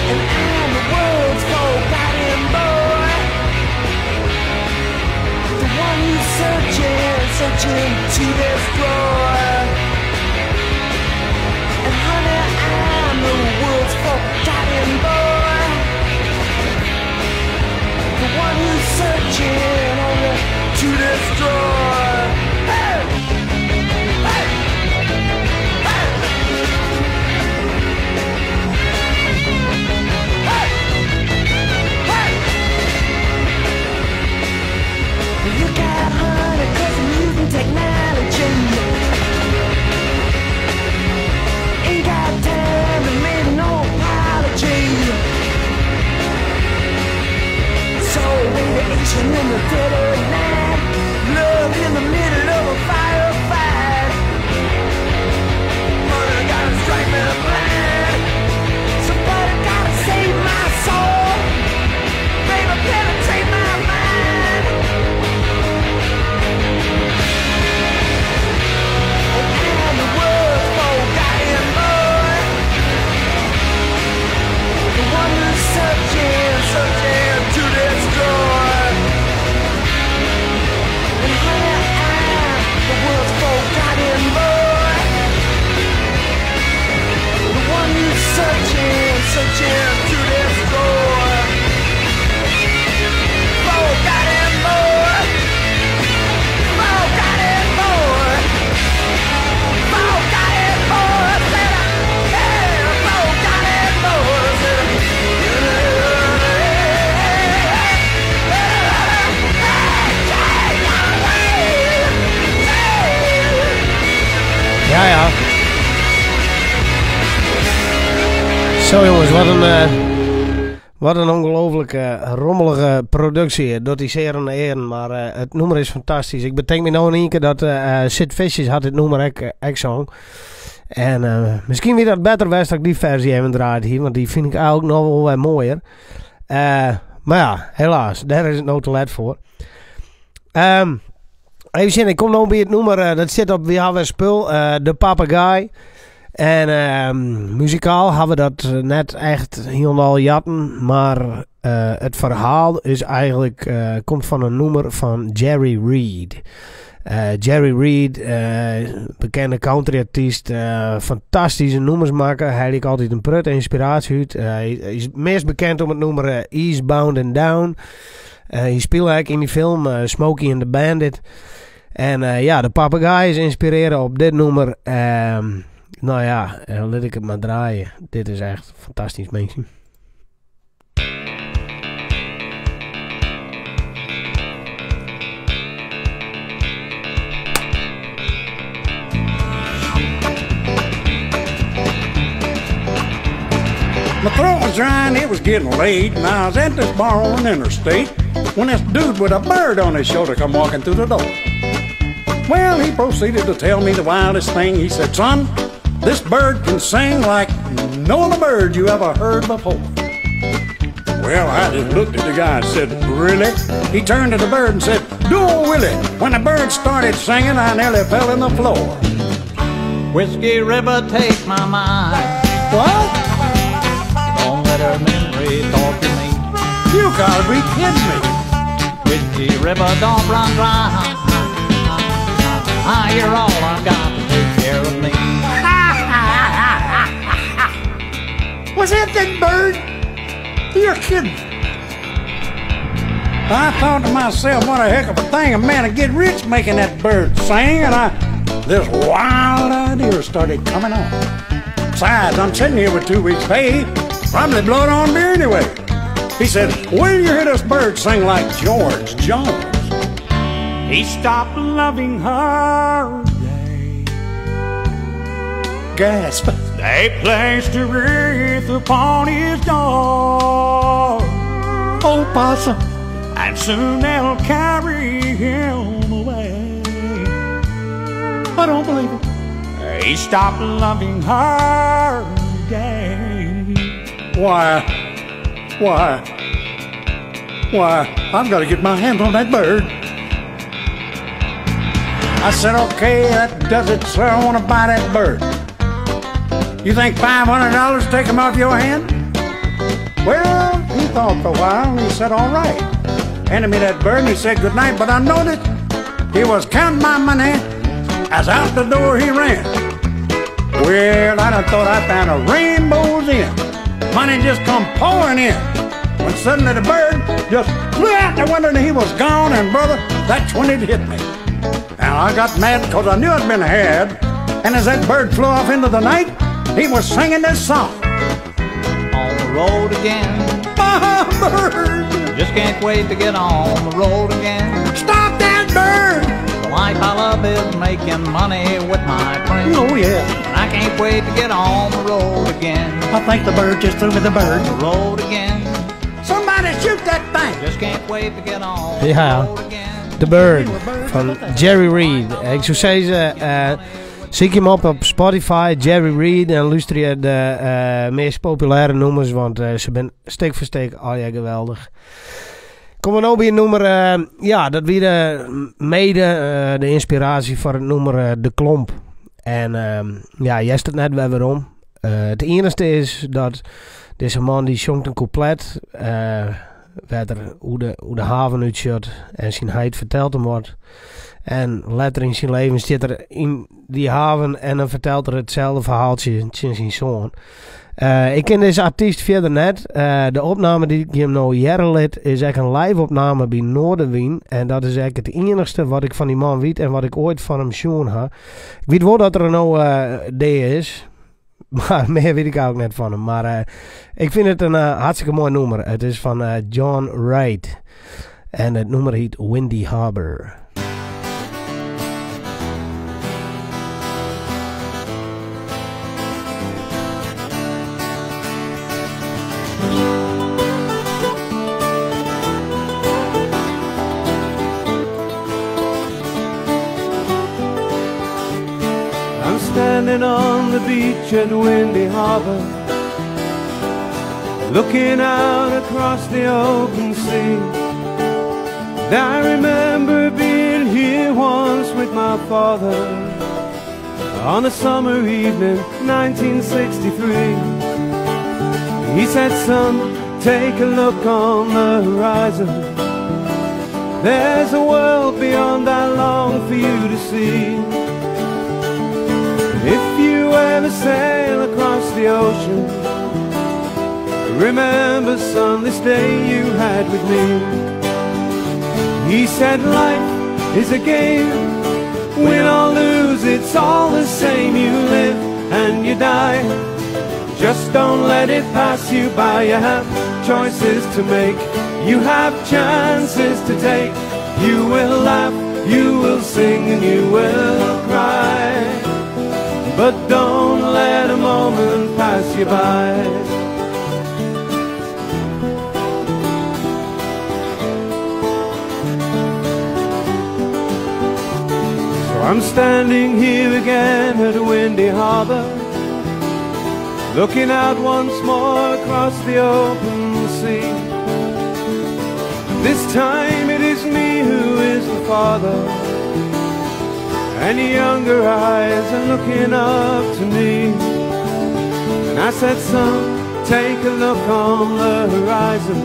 And I'm the world's forgotten boy. The one who's searching, searching to destroy. And honey, I'm the world's forgotten boy. The one who's searching only to destroy. Hey! Hey! Hey! Hey! Hey! Look out, honey, 'cause I'm using technology. Ain't got time to make no apology. So radiation in the dead of night, love in the middle of a firefight. Honey, gotta strike me blind. Somebody gotta save my soul. Baby, penetrate my mind. And I'm the world's forgotten boy. The one who's searching, searching to destroy. And honey, I'm the world's forgotten boy. The one who's searching, searching to destroy. Forgotten boy. Forgotten boy. Forgotten boy. Said I, yeah, forgotten boy. Said I, Ja. Zo jongens, wat een ongelooflijke rommelige productie. Dat is zeer een eer, maar het nummer is fantastisch. Ik bedenk me nou in één keer dat Sid Vicious had dit nummer ook zong. En misschien weer dat beter was dat ik die versie even draait hier, want die vind ik eigenlijk nog wel wat mooier. Maar ja, helaas, daar is het nou te laat voor. Even zien, ik kom nou bij het nummer, dat zit op Wie Hebben Spul, De Papegaai. En muzikaal hebben we dat net echt helemaal jatten, maar het verhaal is eigenlijk, komt van een nummer van Jerry Reed. Jerry Reed, bekende countryartiest, fantastische nummersmaker. Hij liet altijd een prut inspiratie uit. Hij is het meest bekend om het nummer Eastbound and Down. Hij speelde eigenlijk in die film Smokey and the Bandit. En ja, de papegaai is inspireren op dit nummer. Nou ja, laat ik het maar draaien. Dit is echt fantastisch, mensen. My throat was dry and it was getting late, and I was at this bar on the interstate when this dude with a bird on his shoulder come walking through the door. Well, he proceeded to tell me the wildest thing. He said, "Son, this bird can sing like no other bird you ever heard before." Well, I just looked at the guy and said, "Really?" He turned to the bird and said, "Do a Willie." When the bird started singing, I nearly fell in the floor. Whiskey River, take my mind. What? Don't let her memory torture me. You gotta be kidding me. Whiskey River, don't run dry. You're all I've got to take care of me. Was that that bird? You're kidding. I thought to myself, what a heck of a thing a man would get rich making that bird sing, and I This wild idea started coming on. Besides, I'm sitting here with 2 weeks' pay. Probably blow it on beer anyway. He said, Will you hear this bird sing like George Jones? He stopped loving her today. Gasp. They placed a wreath upon his door. Oh, possum. And soon they'll carry him away. I don't believe it. He stopped loving her today. Why, I've got to get my hands on that bird. I said, okay, that does it, sir. I want to buy that bird. You think $500 take him off your hand? Well, he thought for a while and he said, all right. Handed me that bird and he said good night, but I noticed he was counting my money as out the door he ran. Well, I done thought I found a rainbow's end. Money just come pouring in. When suddenly the bird just flew out the window and he was gone, and brother, that's when it hit me. Now I got mad because I knew I'd been had, and as that bird flew off into the night, he was singing this song. On the road again. My bird! Just can't wait to get on the road again. Stop that bird! The life I love is making money with my friends. Oh, yeah. And I can't wait to get on the road again. I think the bird just threw me the bird. On the road again. Somebody shoot that thing! Just can't wait to get on Ja, the road again. The Bird van Jerry Reed. Ik zou zeggen, zoek hem op op Spotify, Jerry Reed. En luister je de meest populaire nummers, want ze zijn stik voor stik al ja geweldig. Kom we nou bij een nummer, ja, dat wie de mede de inspiratie voor het nummer De Klomp. En ja, jij staat net weer waarom. Het enige is dat deze man die zongt een couplet, werd er hoe de haven uitzet en zijn heit vertelt hem wat. En later in zijn leven zit er in die haven en dan vertelt er hetzelfde verhaaltje in zijn zoon. Ik ken deze artiest verder net. De opname die ik hem nou jaren liet is echt een live opname bij Noardewyn. En dat is eigenlijk het enigste wat ik van die man weet en wat ik ooit van hem zien ha. Ik weet wel dat er nou D is. Maar meer weet ik ook net van hem. Maar ik vind het een hartstikke mooi nummer. Het is van John Wright. En het nummer heet Windy Harbor. I'm standing on the beach at Windy Harbor, looking out across the open sea. And I remember being here once with my father on a summer evening, 1963. He said, Son, take a look on the horizon. There's a world beyond I long for you to see. If you ever sail across the ocean, remember, son, this day you had with me. He said, Life is a game. Win or lose, it's all the same. You live and you die. Just don't let it pass you by. You have choices to make. You have chances to take. You will laugh, you will sing, and you will cry. But don't let a moment pass you by. So I'm standing here again at Windy Harbor, looking out once more across the open sea. This time it is me who is the father, and younger eyes are looking up to me. And I said, Son, take a look on the horizon.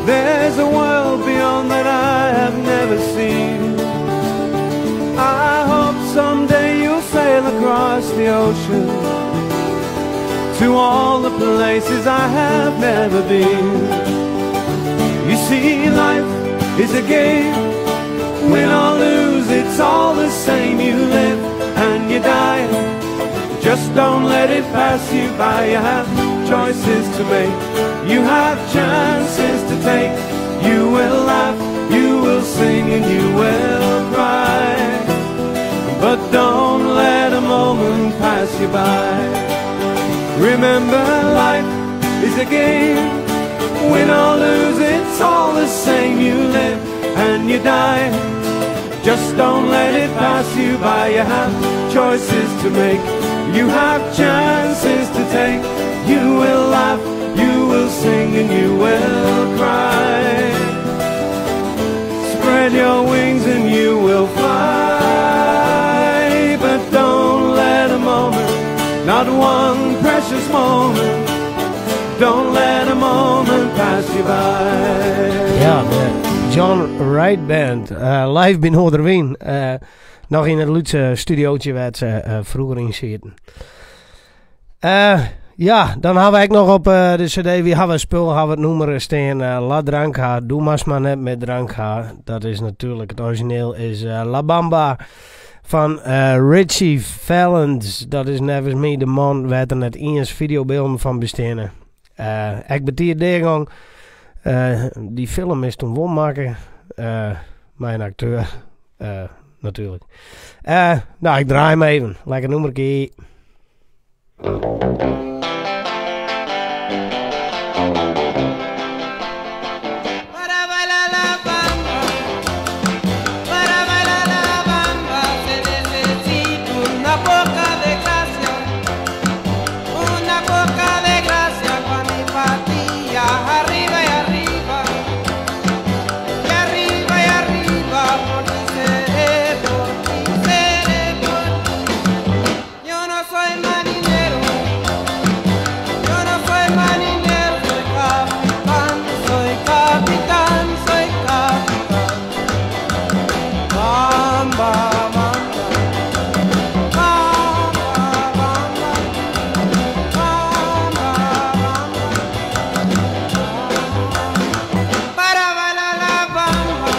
There's a world beyond that I have never seen. I hope someday you'll sail across the ocean to all the places I have never been. You see, life is a game. Win or lose, it's all the same. You live Just don't let it pass you by. You have choices to make. You have chances to take. You will laugh, you will sing, and you will cry. But don't let a moment pass you by. Remember, life is a game. Win or lose, it's all the same. You live and you die. Just don't let it pass you by. You have choices to make. You have chances to take. You will laugh, you will sing, and you will cry. Spread your wings and you will fly. But don't let a moment, not one precious moment, don't let a moment pass you by. Ja, de John Wright Band. Live by Noardewyn. Noch yn it lytse studiootje wêr't se froeger yn sieten. Ja, dan ha we ek noch op de CD, wy hawwe spul, hawwe it nûmer stean, La Dranka, Doe moatst mar net mear drank ha. Dat is natuerlik, it orizjineel is La Bamba fan Ritchie Valens. Dat is neffens my de man wêr't der net iens fideobylden fan besteane. Ek betiid deagong. Dy film is doe wol makke mei in akteur, natuerlik. No, ik draai him even. Lekker nûmerke. Para bailar la bamba, para bailar la bamba se necesita una poca de gracia, una poca de gracia pa' mi patilla, arriba y arriba, y arriba y arriba, por ti seré, por ti seré, por ti. Yo no soy marinero, yo no soy marinero, soy capitán, soy capitán, soy capitán. Bamba, bamba, bamba, bamba, bamba, bamba. Para bailar la bamba,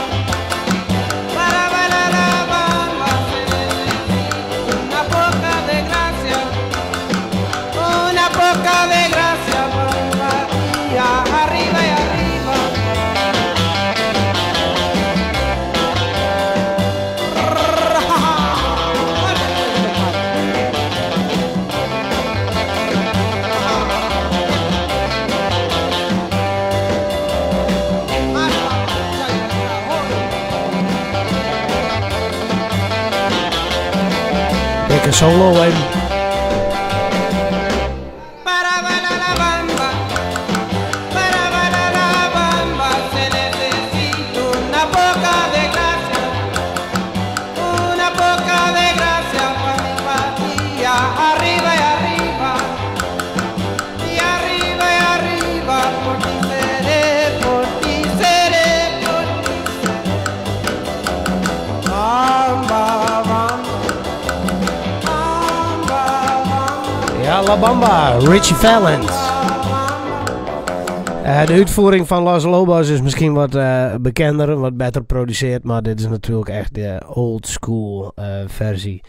para bailar la bamba se necesita una poca de gracia, una poca de gracia para arriba y arriba. Dikke solo even. Para bailar la bamba, para bailar la bamba se necesita una poca de gracia, una poca de gracia pa' mi patilla, arriba y arriba, y arriba y arriba, por ti seré, por ti seré, por ti seré. Bamba, bamba, bamba, bamba. Ja, La Bamba, Ritchie Valens. De útfiering fan Los Lobos is miskien wat bekender, wat better produsearre, mar dit is natuerlik echt de old school ferzje.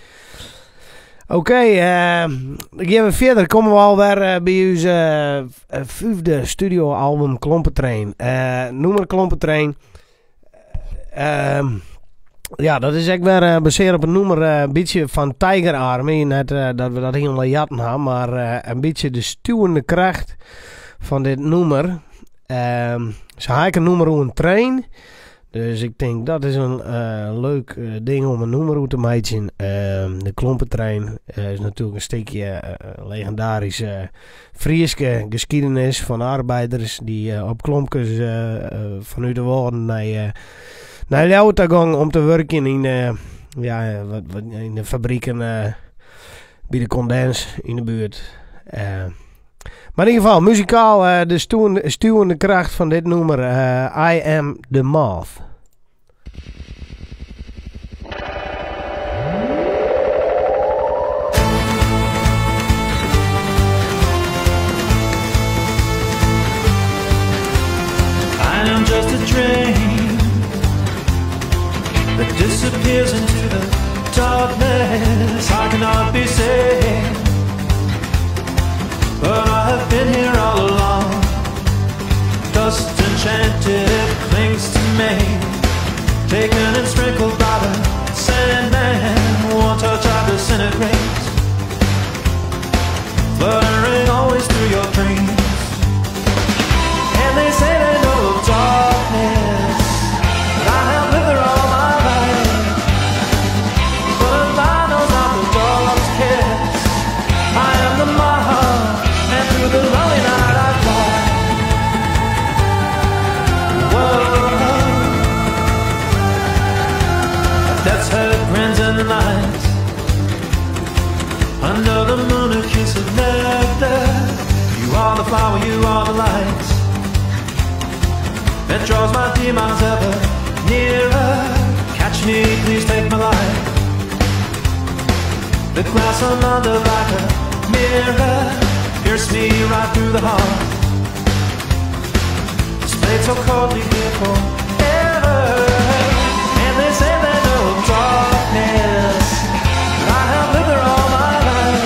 Oké, dan geane we fierder. Komme we alwer by ús fyfde studioalbum Klompetrain. Nûmer Klompetrain. Ja, dat is ek wer basearre op in nûmer, in bytsje fan Tiger Army. Net dat we dat hielendal jatten ha, mar in bytsje de stuwende kracht fan dit nûmer. Se ha ek in nûmer oer in trein. Dus ik tink dat is in leuk ding om in nûmer oer te meitsjen. De Klompetrein is natuerlik in stikje legindaryske Fryske skiednis fan arbeiders dy't op klompkes fanút de Wâlden nei Ljouwert ta gongen om te wurkjen yn, ja, wat, yn de fabriken by de Condens yn de buert. Mar yn ieder gefal, muzikaal de stuwende kracht fan dit nûmer, I Am The Moth. I am just a train that disappears into the darkness. I cannot be saved. But I have been here all along. Dust enchanted, it clings to me. Taken and sprinkled by the Sandman. One touch I disintegrate. Fluttering always through your dreams. And they say they know of darkness, but I have lived there all my life. Butterfly knows not the dog's kiss. I am the moth, and through the lonely night I fly. Whoa. That's her grins in the night. Under the moon, a kiss of nectar. You are the flower, you are the light that draws my demons ever nearer. Catch me, please take my life. The glass I'm under like a mirror, pierce me right through the heart. Displayed so coldly here forever. And they say they know of darkness, but I have lived there all my life.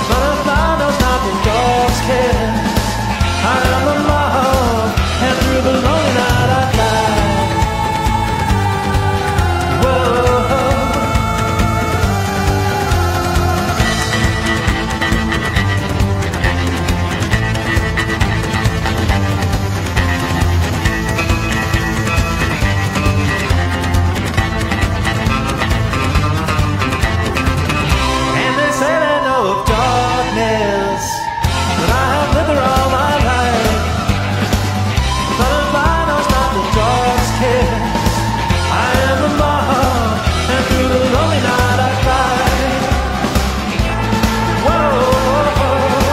A butterfly knows not the dog's kiss. I am the moth, and through the lonely night I fly. Whoa. And they say they know of darkness, but I have lived there all my life. Butterfly knows not the dog's kiss. I am the moth, and through the lonely night I cry. Whoa, whoa, whoa, whoa.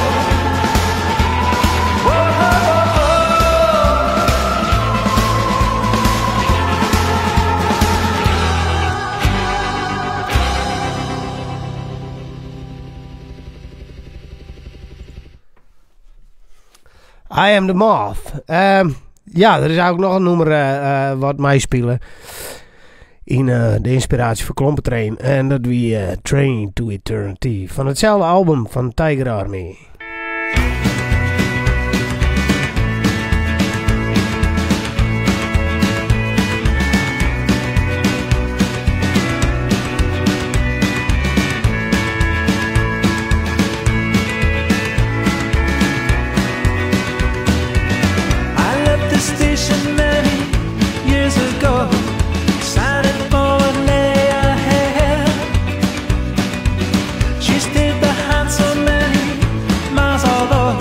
I Am The Moth. Ja, er is eigenlijk nog een nummer wat mij spelen. In de inspiratie voor Klompentrain. En dat wie Train to Eternity. Van hetzelfde album van Tiger Army. I left the station many years ago, excited for what lay ahead. She stayed behind so many miles, although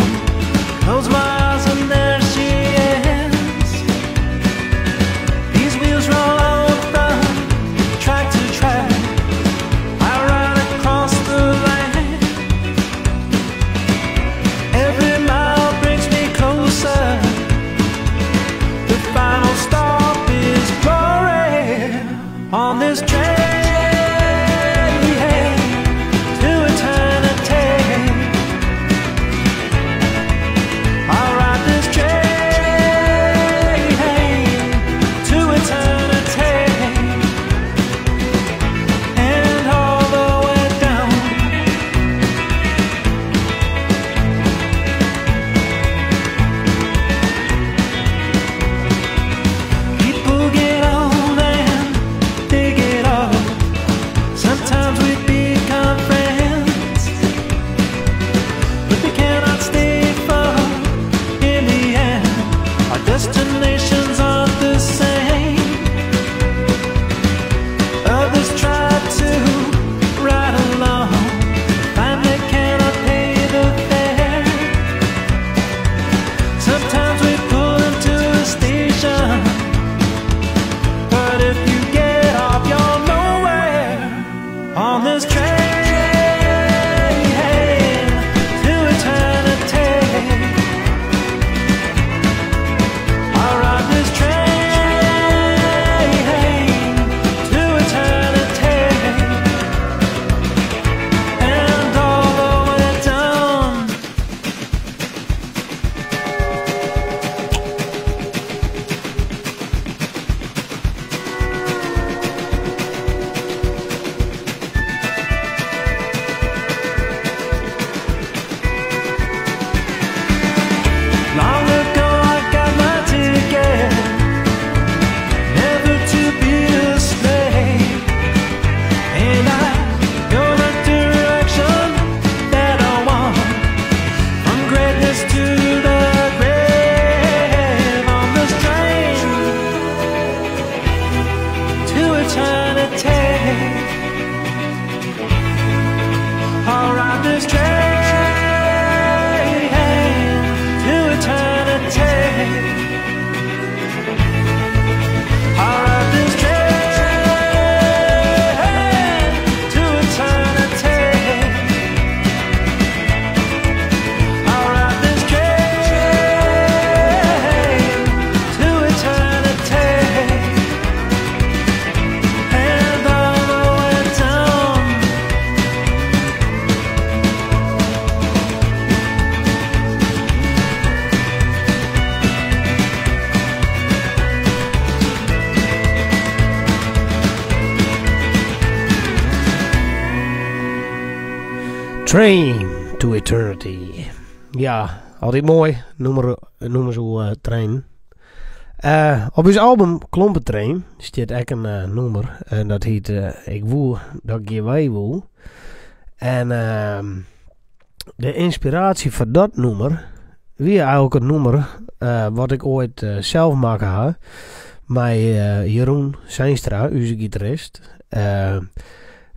this train to eternity. I'll ride this train to eternity. I'll ride this train to eternity. And all the way down. Train to Eternity. Ja, altyd moai. Nûmer, nûmers oer eh, treinen. Eh, op ús album Klompentrain stiet ek in eh, nûmer. En dat hjit Ik woe dat ik hjir wei woe. En ehm, de ynspiraasje foar dat nûmer wie eigenlik it nûmer wat ik oait sels makke ha mei Jeroen Zeinstra, ús gitarist.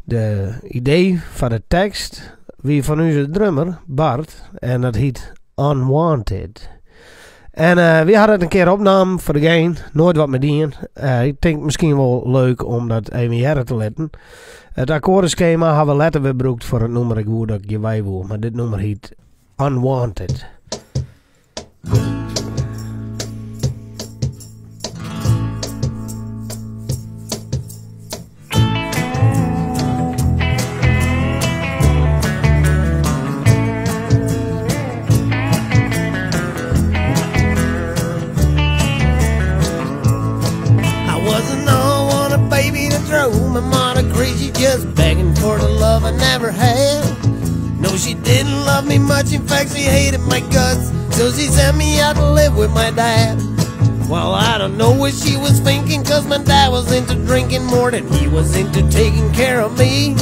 De idee foar de tekst wie fan ús drummer Bart en dat hjit Unwanted. En wy ha dat in kear opnaam foar de gein, noait wat mei dien. Ik tink miskien wol leuk om dat even hearre te litten. It akkoardeskema ha we letter wer brûkt foar it nûmer Ik woe dat ik hjir wei woe, mar dit nûmer hjit Unwanted. I was an unwanted baby that drove my mama crazy, just begging for the love I never had. No, she didn't love me much, in fact, she hated my guts, so she sent me out to live with my dad. Well, I don't know what she was thinking, cause my dad was into drinking more than he was into taking care of me.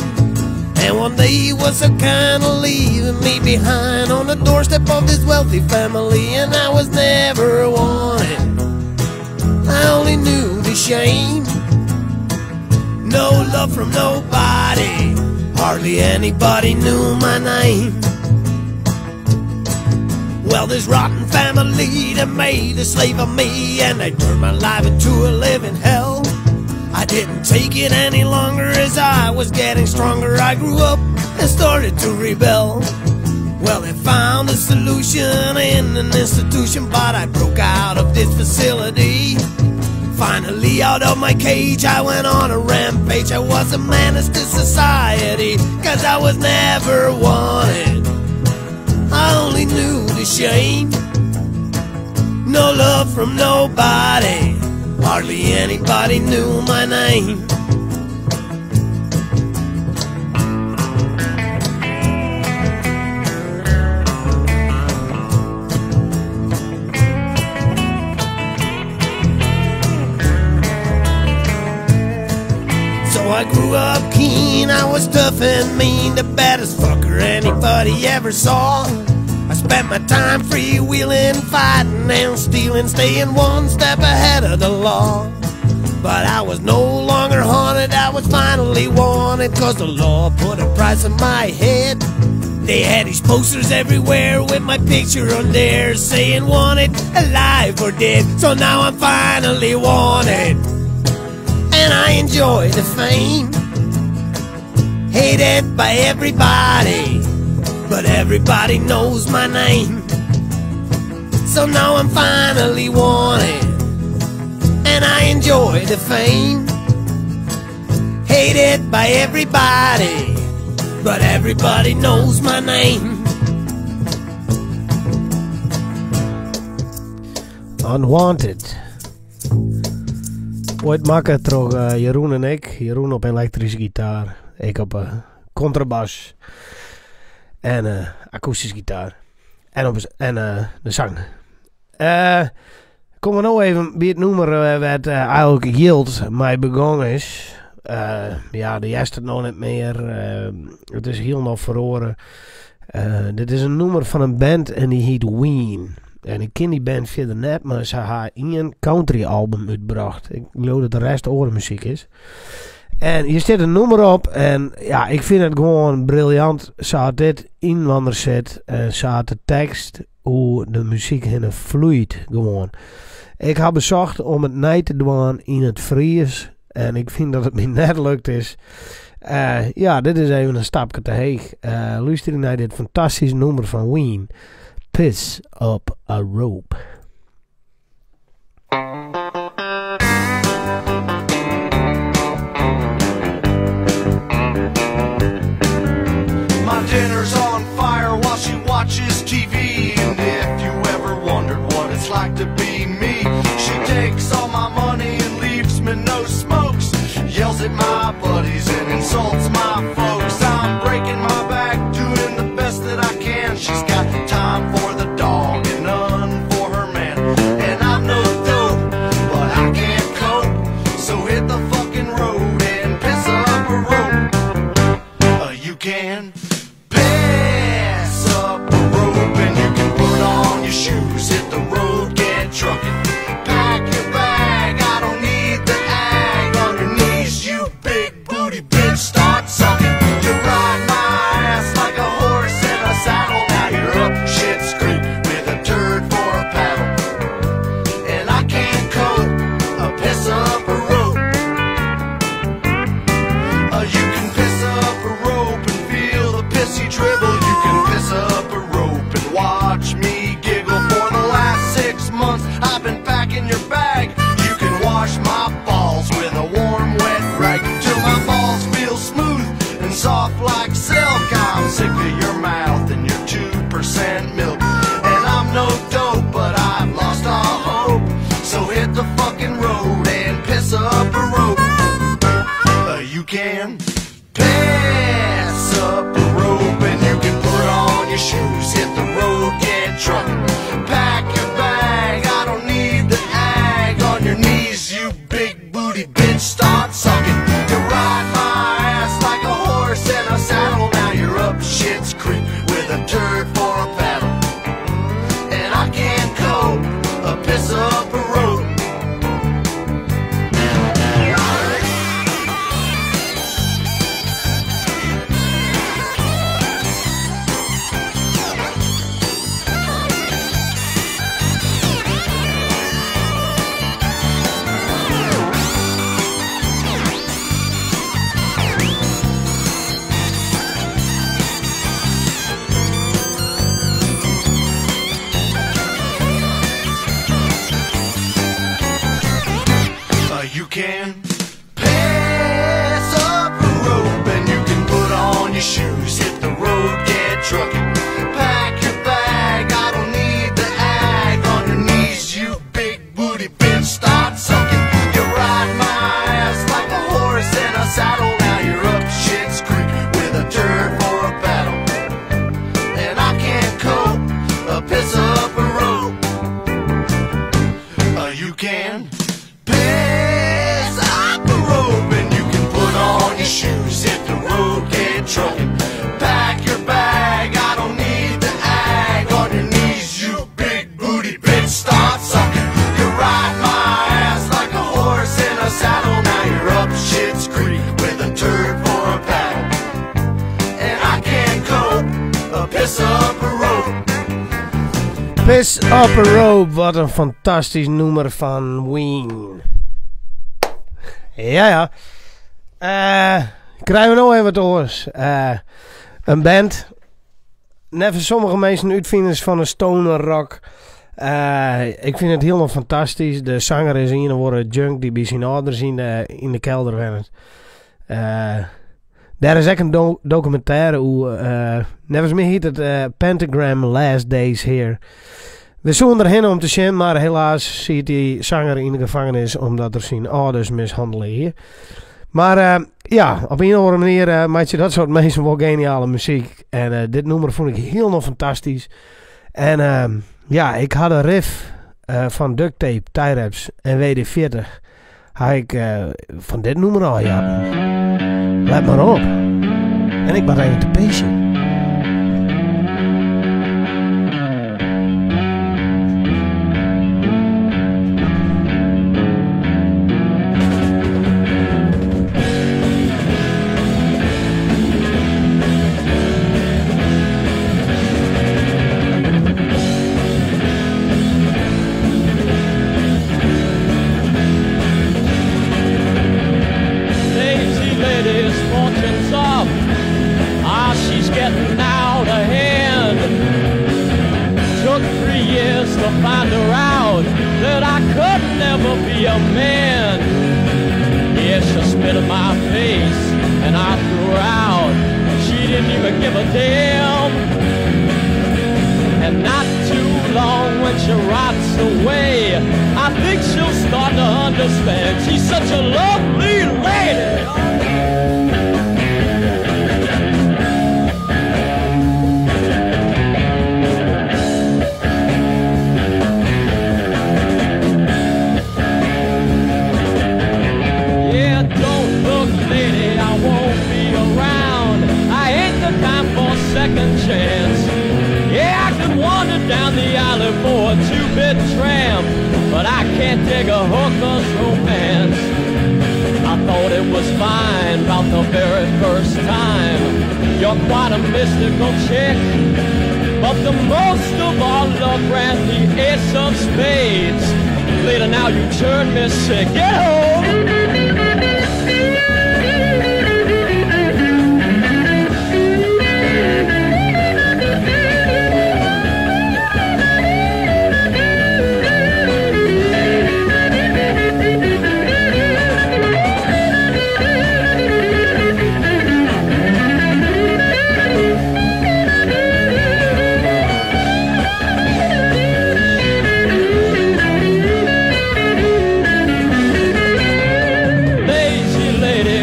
And one day he was so kind of leaving me behind on the doorstep of this wealthy family, and I was never wanted. I only knew the shame. No love from nobody, hardly anybody knew my name. Well, this rotten family that made a slave of me, and they turned my life into a living hell. I didn't take it any longer as I was getting stronger. I grew up and started to rebel. Well, they found a solution in an institution, but I broke out of this facility. Finally out of my cage, I went on a rampage. I was a menace to society, cause I was never wanted. I only knew the shame. No love from nobody, hardly anybody knew my name. So I grew up keen, I was tough and mean, the baddest fucker anybody ever saw. I spent my time freewheeling, fighting and stealing, staying one step ahead of the law. But I was no longer haunted, I was finally wanted, cause the law put a price on my head. They had these posters everywhere with my picture on there, saying wanted, alive or dead. So now I'm finally wanted, and I enjoy the fame. Hated by everybody, but everybody knows my name. So now I'm finally wanted, and I enjoy the fame. Hated by everybody, but everybody knows my name. Unwanted. Oait makke troch eh, Jeroen en ik. Jeroen op elektryske gitaar, ik op eh, kontrabas en eh, akoestyske gitaar. En, op, en de sang. Komme we no even by it nûmer wêr't eigenlik Jild mei begûn is. Ja, do hearst it no net mear. It is hielendal feroare. Dit is in nûmer fan in band en dy hjit Ween. En ik ken dy band fierder net, mar se ha ien country album útbrocht. Ik leau dat de rest oare muzyk is. En hjir stiet in nûmer op en ja, ik fyn it gewoan briljant sa't dit yninoar sit en sa't de tekst oer de muzyk hinne floeit gewoan. Ik ha besocht om it nei te dwaan yn it Fries en ik fyn dat it my net lukt is. Eh, ja, dit is even in stapke te heech. Eh, lústerje nei dit fantastyske nûmer fan Ween, Piss Up a Rope. My dinner's on fire while she watches TV. And if you ever wondered what it's like to be me, she takes all my money and leaves me no smokes. Yells at my buddies and insults my folks. I'm breaking my back, doing the best that I can. She's got time for the dog and none for her man. And I'm no dope, but I can't cope. So hit the fucking road and piss up a rope. You can piss up a rope and you can put on your shoes, hit the road, get trucking. Pack your bag, I don't need the ag. On your knees, you big booty bitch, start sucking. You ride my ass like a horse in a saddle. Now you're up shit's creek with a turd for a paddle. And I can't cope, a piss up a rope. You can piss up a rope and feel the pissy dribble. You can piss up a rope and watch me giggle. For the last 6 months, I've been packing your bag. You can wash my balls with a warm, wet rag till my balls feel smooth and soft like silk. I'm sick of your mouth and your 2% milk. And I'm no dope, but I've lost all hope. So hit the fucking road and piss up a rope. You can piss up a rope and you can put on your shoes, hit the road, get trucking. Pack your bag, I don't need the ag. On your knees, you big booty bitch, start sucking. You ride my ass like a horse in a saddle. Now you're up shit's creek with a turd for a paddle. And I can't cope, a piss up a rope. You can piss up a rope and you can put on your shoes, hit the road, get trucking. Pack your bag, I don't need the ag. On your knees, you big booty bitch, start sucking. You ride my ass like a horse in a saddle. Now you're up shit's creek with a turd for a paddle. And I can't cope, piss up a rope. You can piss up a rope and you can put on your shoes, hit the road, get trucking. Pack your bag, I don't need the ag. On your knees, you big booty bitch, start sucking. You ride my ass like a horse in a saddle. Now you're up shit's creek with a turd for a paddle. And I can't cope, piss up a rope. Piss Up a Rope, wat een fantastisch nûmer fan Ween. Ja, ja. Krije we no even wat oars. In band. Neffens sommige minsken útfiners fan de stoner rock. Ik fyn it hielendal fantastysk. De sanger is ien of oare junk dy't by syn âlders yn de kelder wennet. Dêr is ek in dokumintêre oer. Neffens my hjit it Pentagram Last Days Here. We soene derhinne om te sjen, mar helaas siet dy sanger yn de gefangenis omdat er syn âlders mishannele hie. Mar ja, op ien of oare manier meitsje dat soart minsken wol geniale muzyk. En dit nûmer fûn ik hielendal fantastysk. En ja, ik ha de riff fan Duct Tape, Tie Wraps en WD-40 ha ik fan dit nûmer ôf, ja. Let mar op. En ik moat even te pisjen. a man. Yeah, she spit in my face and I threw her out. She didn't even give a damn. And not too long when she rots away, I think she'll start to understand. She's such a lovely lady. Yeah, don't look, lady, I won't be around. I ain't the kind for second chance. Yeah, I could wander down the alley for a two-bit tramp, but I can't dig a hooker's romance. I thought it was fine about the very first time. You're quite a mystical chick. But the most of all love ran the ace of spades. Later now you turn me sick. Get home! Lazy lady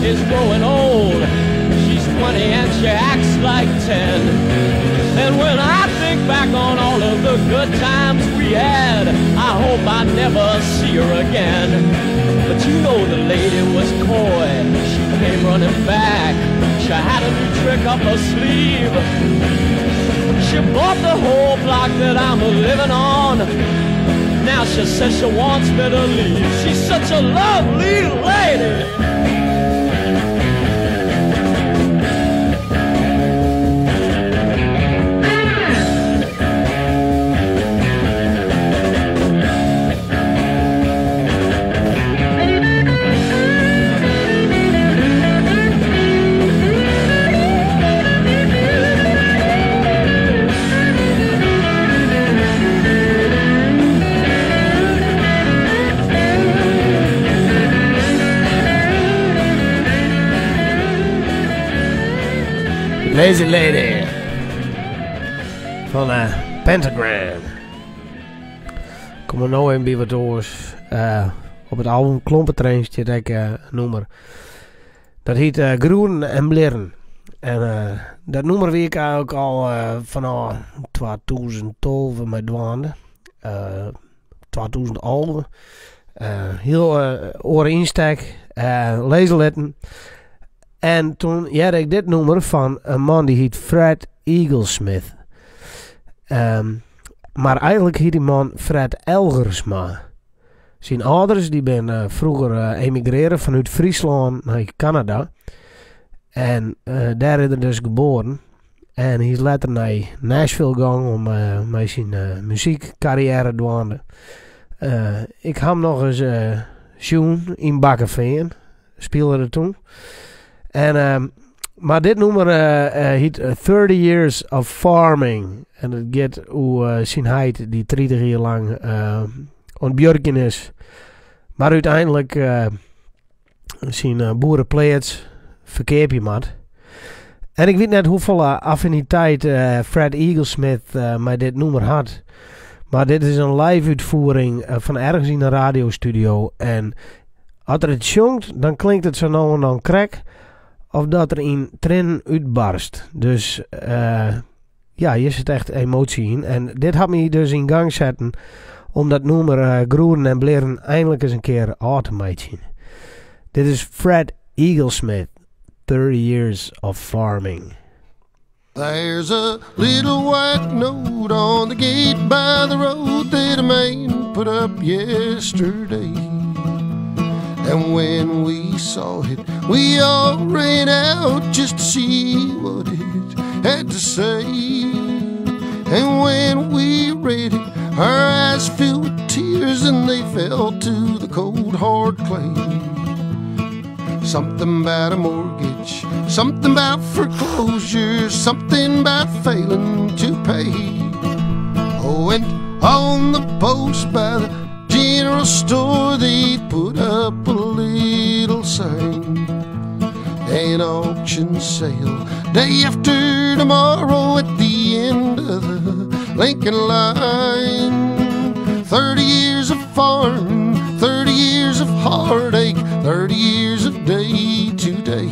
is growing old. She's 20 and she acts like 10. And when I think back on all of the good times we had, I hope I never see her again. But you know the lady was coy. She came running back. She had a new trick up her sleeve. She bought the whole block that I'm living on. Now she says she wants me to leave. She's such a lovely lady. Lazy Lady fan Pentagram. Kom der no even by wat oars. Op it album Klompetrain stiet ek in nûmer. Dat hiet Groeden en Blierren. En dat nûmer wie ik eigenlik al fanôf 2012 mei dwaande. 2011. Hiel oare ynstek. Lizze litten. En toen hearde ik dit nûmer fan in man dy hiet Fred Eaglesmith. Mar eigenlik hiet dy man Fred Elgersma. Syn âlders dy binne froeger emigrearre fanút Fryslân nei Kanada. En dêr is er dus geboren. En hy is letter nei Nashville gong om mei syn muzykkarriêre dwaande. Ik ha him noch ris sjoen yn Bakkefean. Spile er toen. En, mar dit nûmer hiet 30 Years of Farming. En it giet oer syn heit dy't 30 jier lang oan it buorkjen is. Mar úteinlik syn boerepleats ferkeapje moat. En ik wit net hoefolle affiniteit Fred Eaglesmith mei dit nûmer hat. Mar dit is in live útfiering fan ergens yn in radiostudio. En as er it sjongt, dan klinkt it sa no en dan krekt of dat er yn triennen útbarst. Dus ja, hjir sit echt emoasje yn. En dit hat my dus yn gang setten om dat nûmer Groeden en Blierren einlik ris in kear ôf te meitsjen. Dit is Fred Eaglesmith, 30 Years of Farming. There's a little white note on the gate by the road that a man put up yesterday. And when we saw it, we all ran out just to see what it had to say. And when we read it, our eyes filled with tears and they fell to the cold hard clay. Something about a mortgage, something about foreclosure, something about failing to pay. Oh, and on the post by the general store, they put up a little sign. An auction sale day after tomorrow at the end of the Lincoln line. 30 years of farming, 30 years of heartache, 30 years of day to day.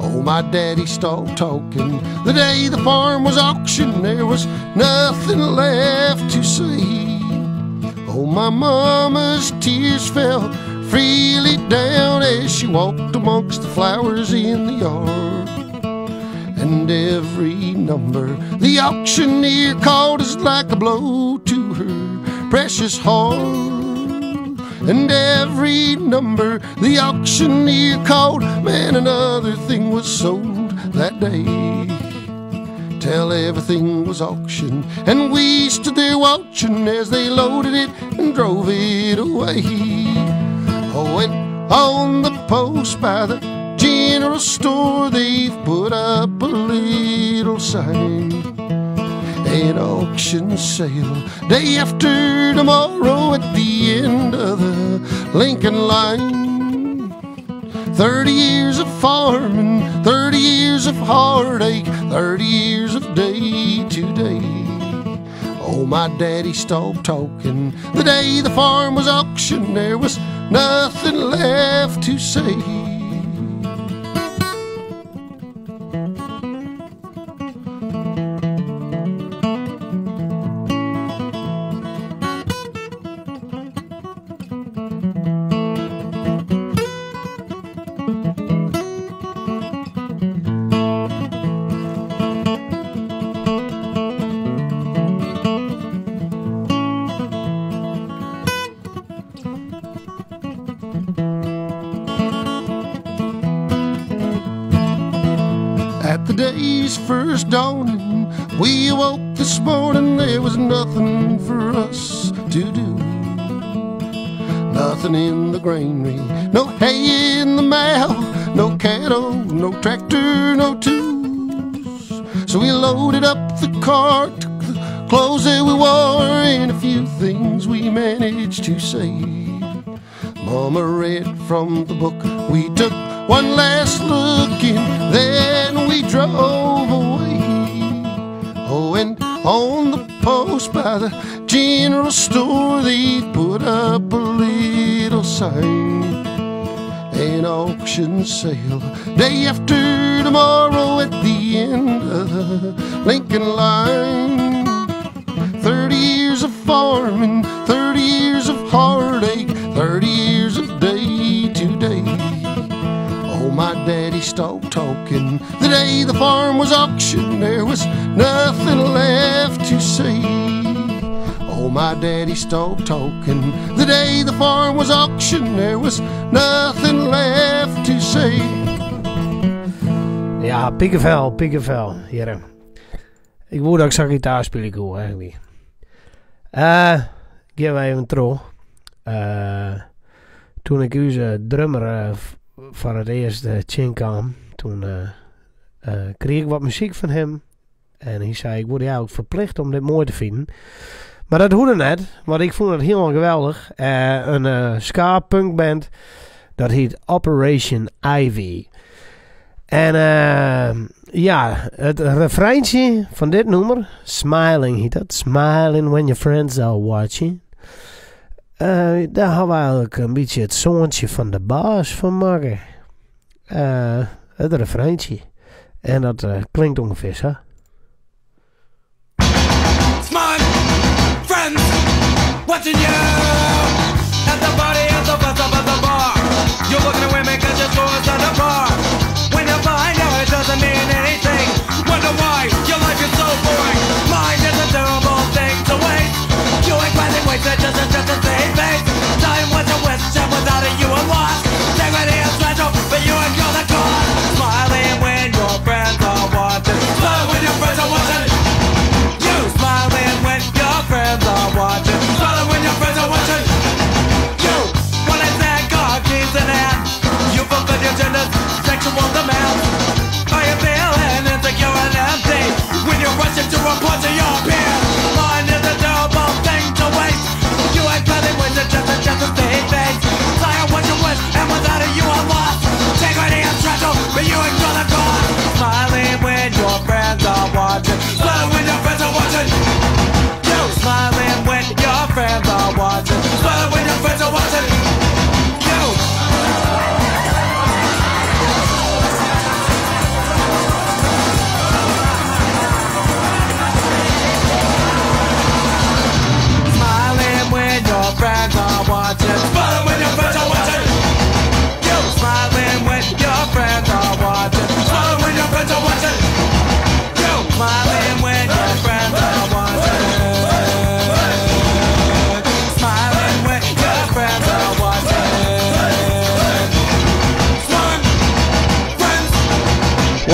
Oh, my daddy stopped talking the day the farm was auctioned. There was nothing left to say. Oh, my mama's tears fell freely down as she walked amongst the flowers in the yard. And every number the auctioneer called is like a blow to her precious heart. And every number the auctioneer called, man, another thing was sold that day. Till everything was auctioned, and we stood there watching as they loaded it and drove it away. Oh, and on the post by the general store, they've put up a little sign. An auction sale day after tomorrow at the end of the Lincoln line. 30 years of farming, 30 years of heartache, 30 years of day to day. Oh, my daddy stopped talking the day the farm was auctioned. There was nothing left to say. At the day's first dawning, we awoke this morning, there was nothing for us to do. Nothing in the granary, no hay in the mouth, no cattle, no tractor, no tools. So we loaded up the cart, took the clothes that we wore, and a few things we managed to save. Mama read from the book, we took one last look and then we drove away. Oh, and on the post by the general store, they put up a little sign. An auction sale day after tomorrow at the end of the Lincoln line. 30 years of farming, 30 years of heartache, 30 years of day to day. Oh, my daddy stopped talking the day the farm was auctioned. There was nothing left to say. Oh, my daddy stopped talking the day the farm was auctioned. There was nothing left to say. Ja, piekenvel, piekenvel. Hier. Ik woe dat ik zo'n gitaar spelen koe, eigenlijk. Geef even terug. Toen ik onze drummer voor het eerst tjin kwam, toen kreeg ik wat muziek van hem. En hij zei, ik word eigenlijk verplicht om dit mooi te vinden. Maar dat hoorde net, want ik vond het helemaal geweldig. Een ska punk band, dat heet Operation Ivy. En ja, het refreintje van dit nummer, Smiling heet dat. Smiling when your friends are watching. Daar hadden we eigenlijk een beetje het zoontje van de baas van maken. Het refreintje. En dat klinkt ongeveer zo. Smile, friends, watching you. At the party, at the bus, up at the bar. You're looking at women 'cause your score's at the bar. When you find out it doesn't mean anything. Wonder why your life is so boring. Mind is a terrible thing to waste. You ain't grinding wasted just to save face. Time was a waste, and without it you were lost. Integrity is fragile, but you incur the cost. Smiling when your friends are watching. Smile when your friends are watching. You smiling when your friends are watching. Smiling when your friends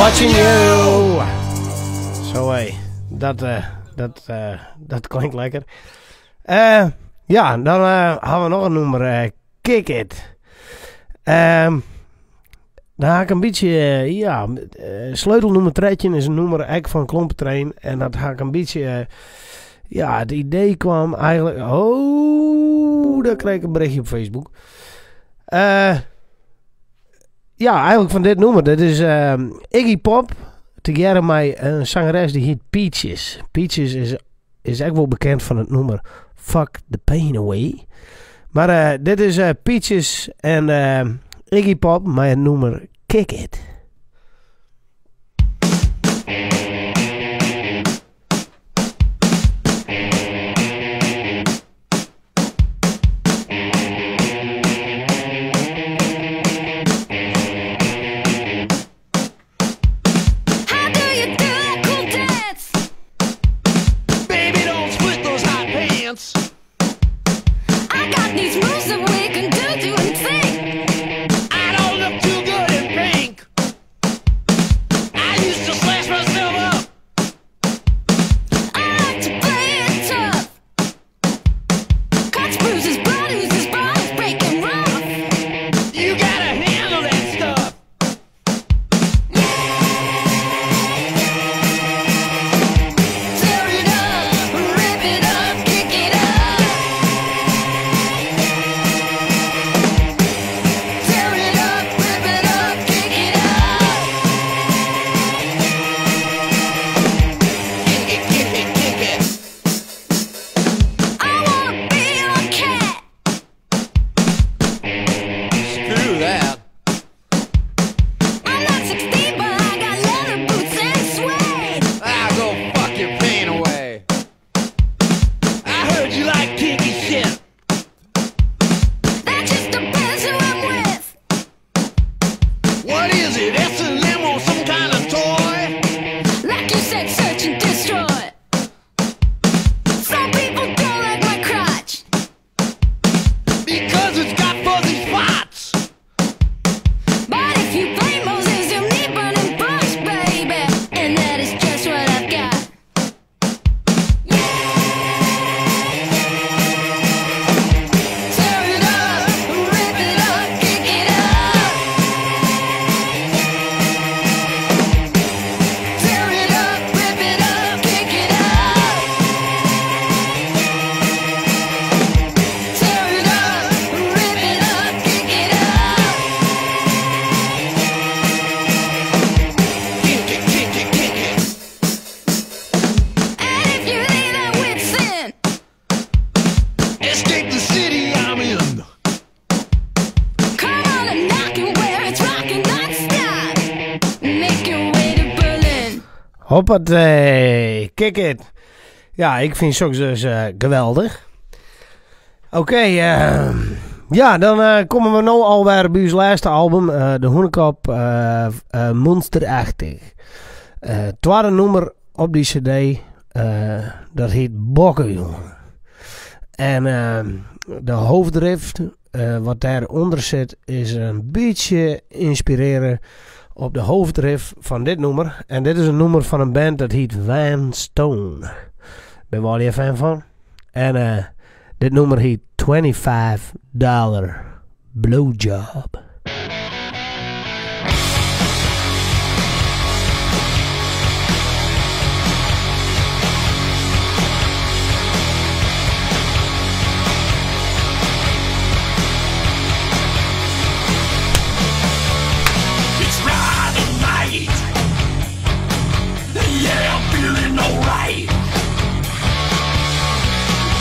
Watching you. Zo hé, dat, dat, dat klinkt lekker. Ja, dan hebben we nog een nummer, Kick It. Dan ha ik in bytsje, ja, sleutel nûmer 13 is in nûmer ek fan Klompetrain. En dat ha ik in bytsje, ja, it idee kaam eigentlik, oh, dêr krige ik in berjochtsje op Facebook. Ja, eigentlik fan dit nûmer. Dit is Iggy Pop, tegearre mei in sangeres dy hjit Peaches. Peaches is ek wol bekend fan it nûmer Fuck the Pain Away. Mar dit is Peaches en Iggy Pop mei it nûmer Kick It. How do you do that cool dance? Baby, don't split those hot pants. I got these moves that we can do, do and think. I don't look too good in pink. I used to slash myself up. I like to play it tough. Cuts, bruises, blood oozes, bones breaking rough. You got to handle that stuff. Tear it up, rip it up, kick it up. Tear it up, rip it up, kick it up. Kick it, kick it, kick it. I want to be your cat. Screw that. I'm not 16, but I got leather boots and suede. I'll go fuck your pain away. I heard you like kinky shit. That just depends who I'm with. What is it? S&M or some kind of toy? Like you said, search and destroy. Some people don't like my crotch. Because it's got fuzzy spots. But if you play Moses, you'll need burning bush, baby. And that is just what I've got. Tear it up, rip it up, kick it up. Tear it up, rip it up, kick it up. Tear it up, rip it up, kick it up. Kick it, kick it, kick it. And if you think that we'd sin, Escape the city I'm in. come on and knock it where it's rocking non-stop. Make your way to Berlin. Hoppatee, kick it. Ja, ik vind soks dus geweldig. Oké, ja, dan komen we nu alweer bij ons laatste album, De Hûnekop, Monsterachtig. Tweede nûmer op dy cd, dat hjit Bokkejongen. En de hoofdriff, wat dêrûnder sit, is in bytsje ynspirearre op de hoofdriff fan dit nûmer. En dit is in nûmer fan in band dat hjit Van Stone. Ben wol hjir fan fan. En dit nûmer hjit $25 Blowjob. It's Friday night. Yeah, I'm feeling alright.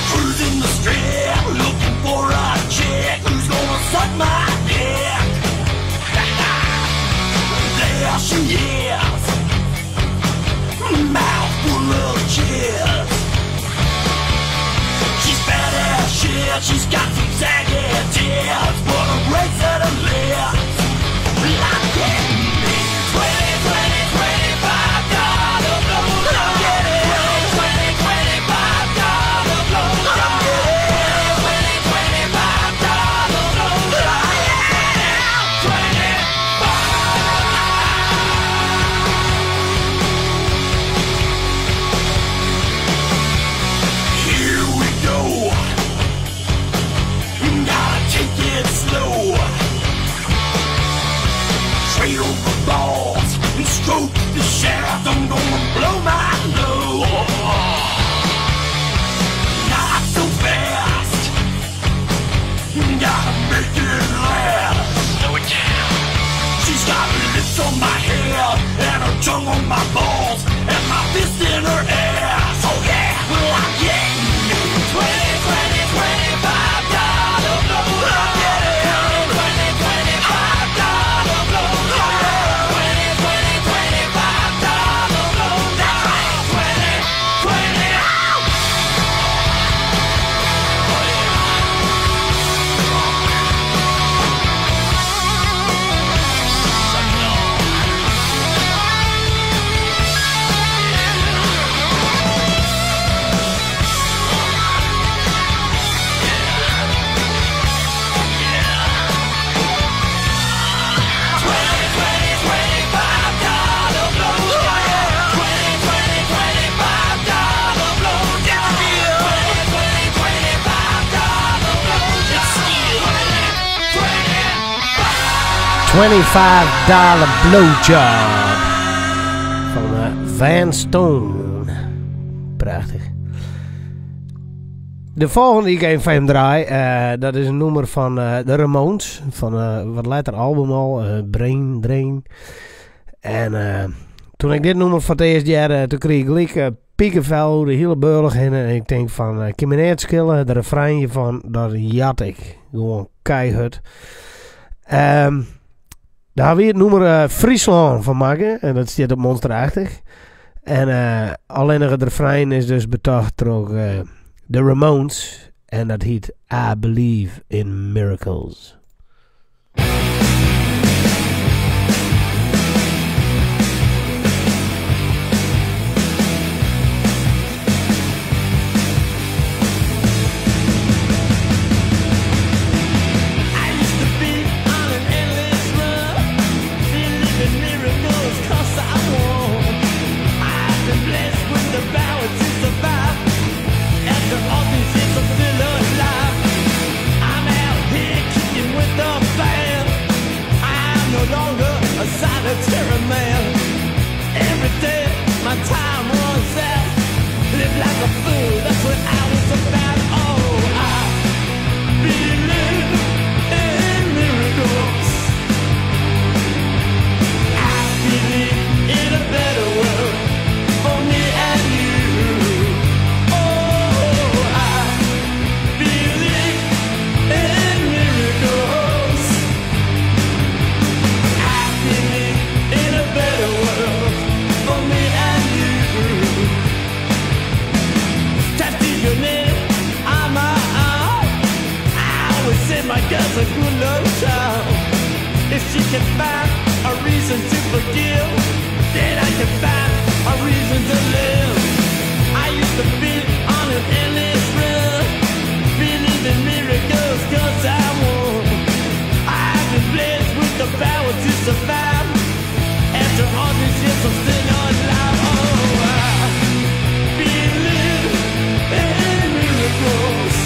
Cruising the strip, looking for a chick who's going to suck my dick. There she is, mouth full of jizz. She's fat as shit, she's got some saggy tits, but a great set of lips. I'm getting me 20, 20, $25 blow. I'm getting 20, $25 blow. I'm getting 20, $25 blow. Yeah, 25. make it last. Do it now. She's got her lips on my head and her tongue on my balls and my fist in her ass. Oh yeah, well I'm getting 20, 20, $25 blow. I'm getting 20, $25 blow. 20, 20, $25 blow. That's right, 20, 20. $25 blowjob van Van Stone. Prachtig. De volgende die ik even van hem draai, dat is een nummer van de Ramones. Van wat later album al, Brain Drain. En toen ik dit nummer voor het eerst hoorde, toen kreeg ik gelijk piekenvel de hele beurlig heen. En ik denk van, kan me net schillen, de refreintje van, dat jat ik. Gewoon keihard. Daar weer het nummer Friesland van maken. En dat staat op Monsterachtig. En alleen nog het refrein is dus betocht door de Ramones. En dat heet I Believe in Miracles. I used to be on an endless run, believe in miracles 'cause I won. I've been blessed with the power to survive. After all these years, I'm still alive. I'm out here kicking with the band. I'm no longer a solitary man. Every day my time runs out. Live like a fool, that's what I was about. Oh, I believe in miracles. I believe in a better world for me and you. Oh, I believe in miracles. I believe in a better world for me and you. Tattoo your name on my arm. I always say my girl's a good luck child. If she can find a reason to forgive, then I can find a reason to live. I used to be on an endless run, believe in miracles 'cause I won. I've been blessed with the power to survive. After all these years, I'm still alive. Oh, I believe in miracles.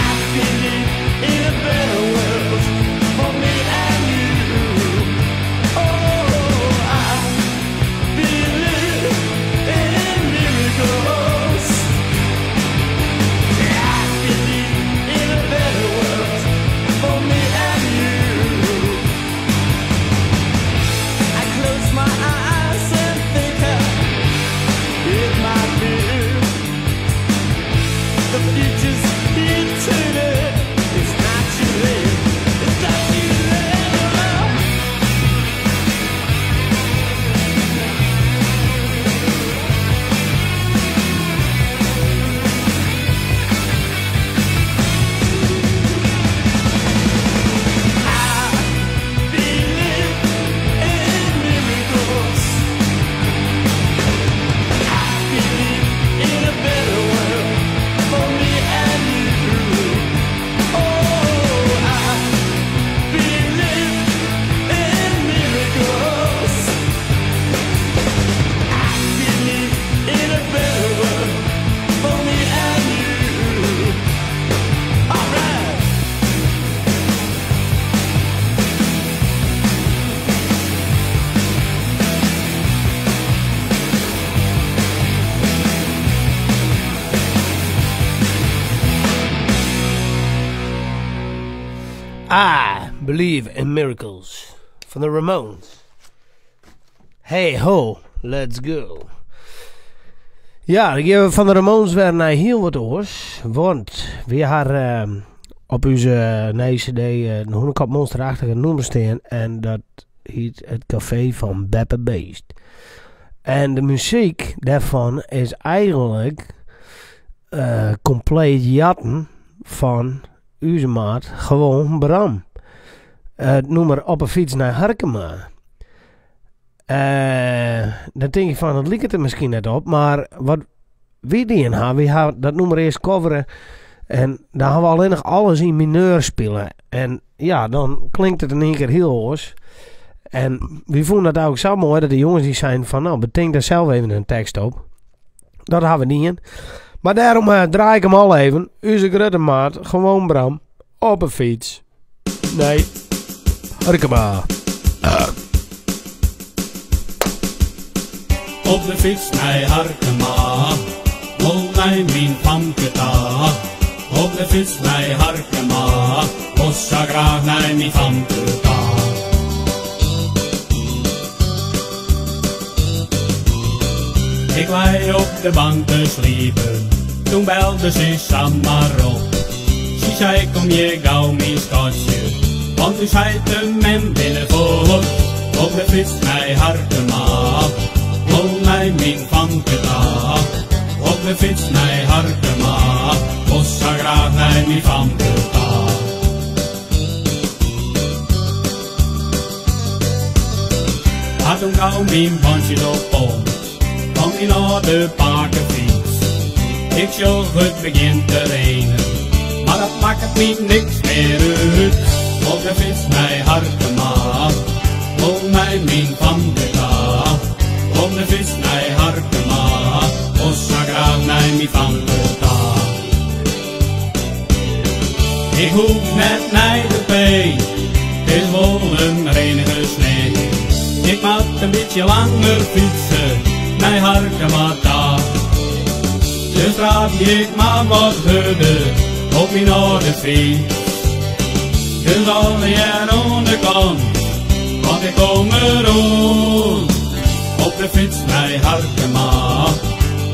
I believe in a better world for me and you. Oh, I believe in miracles. I believe in a better world for me and you. I Believe in Miracles fan de Ramones. Hey ho, let's go. Ja, dan gean we fan de Ramones wer nei hiel wat oars. Want wy ha op ús nije cd in Hûnekop Monsterachtige nûmer stean en dat hiet Het Café van Beppe Beest. En de muzyk dêrfan is eigenlik kompleet jatten fan ús maat Gewoon Bram. It nûmer Op 'e fyts nei Harkema. Dan tink je fan, it liket der miskien net op, mar wat wy dien ha, wy ha dat nûmer earst covere en dan ha we allinnich alles yn mineur spile. En ja, dan klinkt it in ien kear hiel oars. En wy fûnen dat ek sa moai dat de jonges dy seinen fan, no, betink dêr sels even in tekst op. Dat ha we dien. Mar dêrom draai ik him al even. Us grutte maat, Gewoon Bram, op 'e fyts. Nei Harkema. Op de fyts nei Harkema, wol nei myn famke ta. Op de fyts nei Harkema, wol sa graach nei myn famke ta. Ik lei op de bank te sliepen, toen belde ze samar op. Ze zei kom je gauw mijn skatje, want u zei de mem binnenvoort. Op de fiets naar Harkema, wol nei myn famke ta. Op de fiets nei Harkema, wol sa graach nei myn famke ta. Ha toen gauw myn bansjes op poot, fan myn âlde pakefyts. Ik sjoch it begjint te reinen, mar dat makket my niks mear út. Op de fyts nei Harkema, wol nei myn famke ta. Op de fyts nei Harkema, wol sa graach nei myn famke ta. Ik hoech net nei de P, it is wol in reinige snein. Ik moat in bytsje langer fytse nei Harkema ta. Dus draaf ik mar wat hurder op myn âlde fyts. Dus allegear oan de kant, want ik kom deroan. Op de fyts nei Harkema,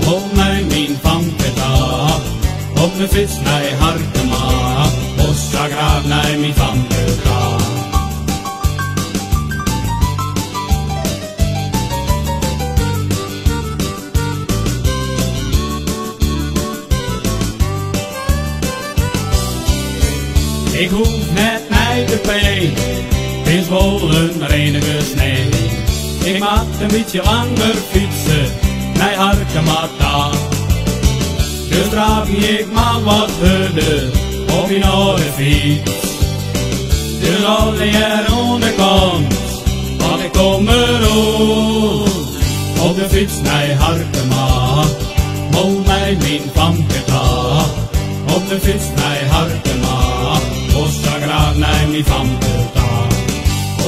wol nei myn famke ta. Op de fyts nei Harkema, wol sa graach nei myn famke ta. Ik hoech net nei de P, it is wol in reinige snein. Ik moat in bytsje langer fytse nei Harkema ta. Dus draaf ik mar wat hurder op myn âlde fyts. Dus allegear oan de kant, want ik kom deroan. Op de fyts nei Harkema, wol nei myn famke ta. Op de fyts nei Harkema, wol sa graach nei myn famke ta.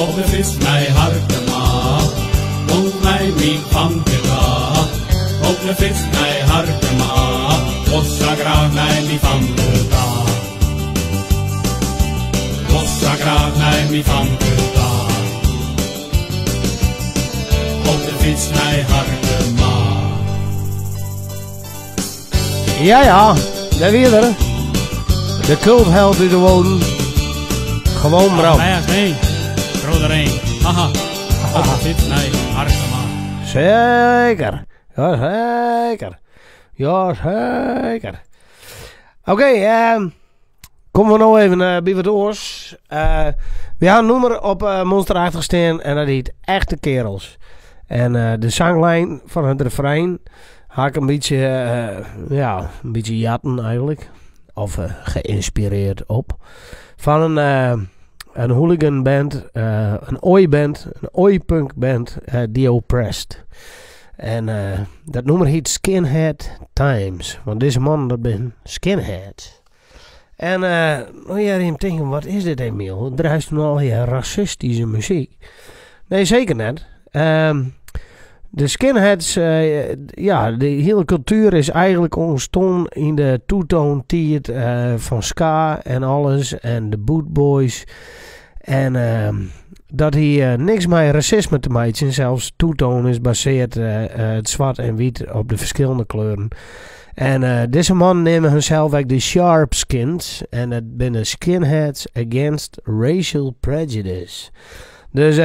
Op de fyts nei Harkema, wol nei myn famke ta. Op de fyts nei Harkema, wol sa graach nei myn famke ta. Wol sa graach nei myn famke ta. Op de fyts nei Harkema. Ja, ja, dêr wie er. De cultheld út de Wâlden. Gewoon Bram. Nee, troch de rein. Haha, op de fyts nei Harkema. Zeker. Ja, zeker. Ja, zeker. Oké, komme we no even by wat oars. Wy ha in nûmer op Monsterachtich stean en dat hiet Echte Kerels. En de sanglijn fan it refrein ha ik in bytsje, ja, in bytsje jatten eigenlik. Of geïnspireerd op. Fan in hooligan band, in oi-band, in oi-punk band, The Oppressed. En dat nûmer hiet Skinhead Times. Want dizze mannen dat binne skinheads. En no hear je him tinken, wat is dit Emiel? Draaist no allegear rassistyske muzyk? Nee, seker net. De skinheads, ja, de hiele kultuer is eigenlik ûntstien yn de two-tone tiid fan ska en alles en de Boot Boys. En dat hie niks mei rasisme te meitsjen, sels two-tone is basearre it swart en wyt op de ferskillende kleuren. En dizze mannen neame harsels ek de Sharpskins en dat binne Skinheads Against Racial Prejudice. Dus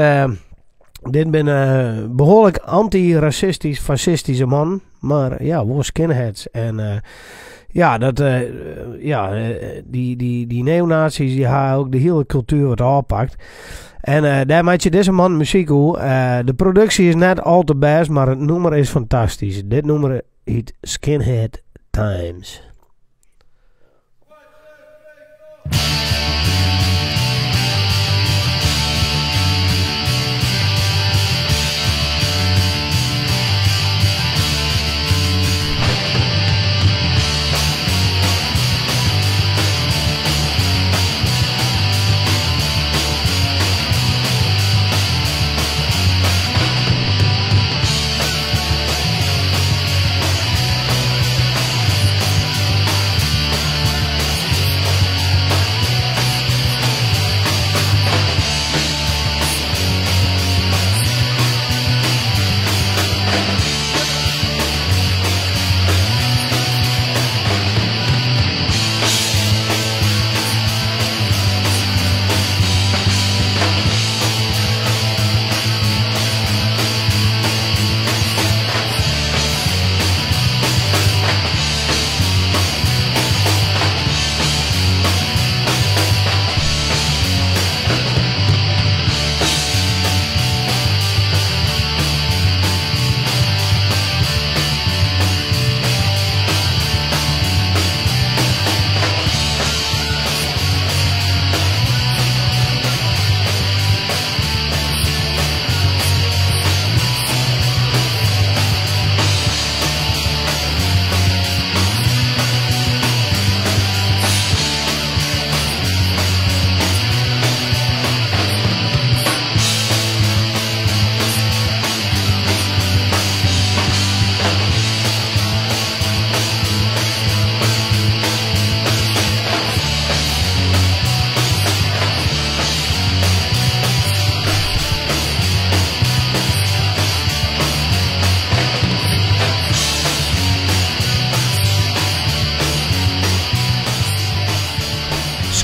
dit binne behoarlik anty-rasistysk, fascistyske mannen, mar ja, wol skinheads. En ja, dat, ja, dy neonazi's dy ha ek de hiele kultuer wat ôfpakt. En dêr meitsje dizze mannen muzyk oer. De produksje is net al te bêst, mar it nûmer is fantastysk. Dit nûmer hjit Skinhead Times.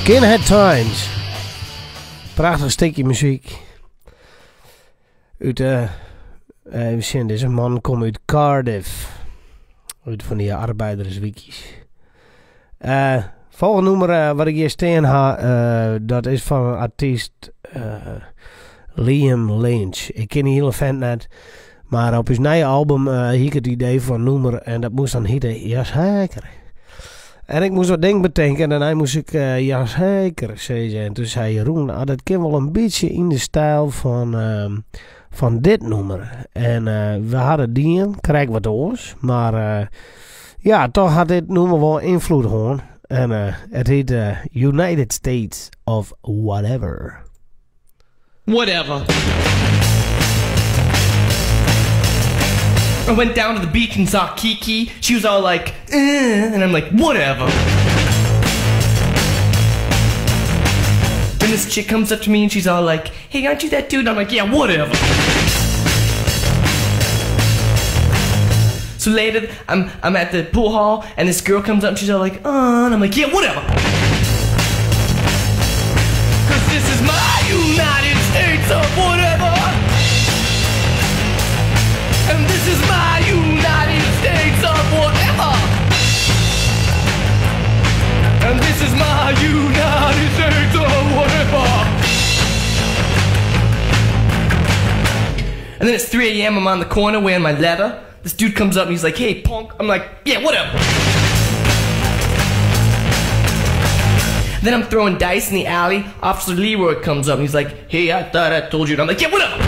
Skinhead Times. Prachtich stikje muzyk. Ut de. Even sjen, dizze man komt út Cardiff. Út fan dy arbeiderswykjes. Folgjende nûmer wat ik hjir stean ha, dat is fan artyst Liam Lynch. Ik ken dy hiele fint net, mar op ús nije album hie ik it idee foar in nûmer en dat moast dan hite Jazeker. En ik moast wat dingen betinke en dêrnei moast ik jazeker sizze. En toen sei Jeroen, ah, dat kin wol in bytsje yn de styl fan dit nûmer. En we ha it dien, krekt wat oars, mar ja, toch hat dit nûmer wol ynfloed hân. En it hjit United States of Whatever. Whatever. I went down to the beach and saw Kiki. She was all like, eh, and I'm like, whatever. Then this chick comes up to me and she's all like, hey, aren't you that dude? And I'm like, yeah, whatever. So later, I'm at the pool hall and this girl comes up and she's all like, oh, and I'm like, yeah, whatever. Cause this is my United States of whatever. And this is my United States of whatever. And this is my United States of whatever. And then it's 3 a.m., I'm on the corner wearing my leather. This dude comes up and he's like, hey, punk. I'm like, yeah, whatever. Then I'm throwing dice in the alley. Officer Leroy comes up and he's like, hey, I thought I told you. And I'm like, yeah, whatever.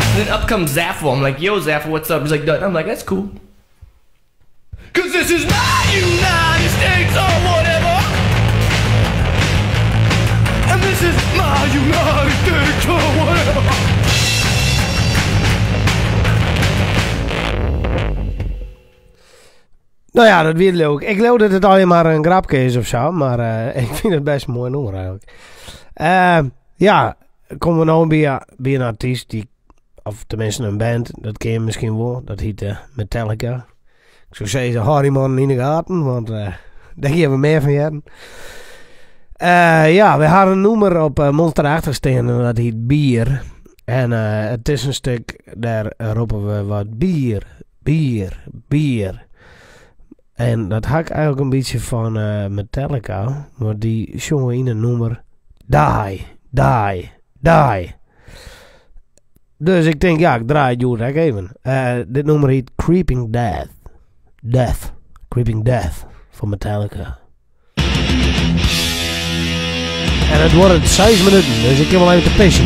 And then up comes Zaffo. I'm like, yo, Zaffo, what's up? He's like, nothing. I'm like, that's cool. Cause this is my United States of whatever. And this is my Nou ja, dat wie leuk. Ik geloof dat het alleen maar een grapje is of zo, maar eh, ik vind het best mooi nummer eigenlijk. Eh, ja, komen we nou bij, bij een artiest die, of tenminste een band, dat ken je misschien wel, dat heet eh, Metallica. Ik zou zeggen, hou die man in de gaten, want eh daar hebben we meer van jaren. Eh, ja, we hadden een nummer op uh, Monster staan en dat heet Bier. En eh, het is een stuk, daar roepen we wat bier, bier, bier. En dat had ik eigenlijk een beetje van eh, Metallica, want die zongen in een nummer Die, Die, Die. Dus ik denk, ja, ik draai het Jurek even. Eh, dit nummer heet Creeping Death. Death. Creeping Death van Metallica. En het wordt 6 minuten, dus ik heb wel even te pissen.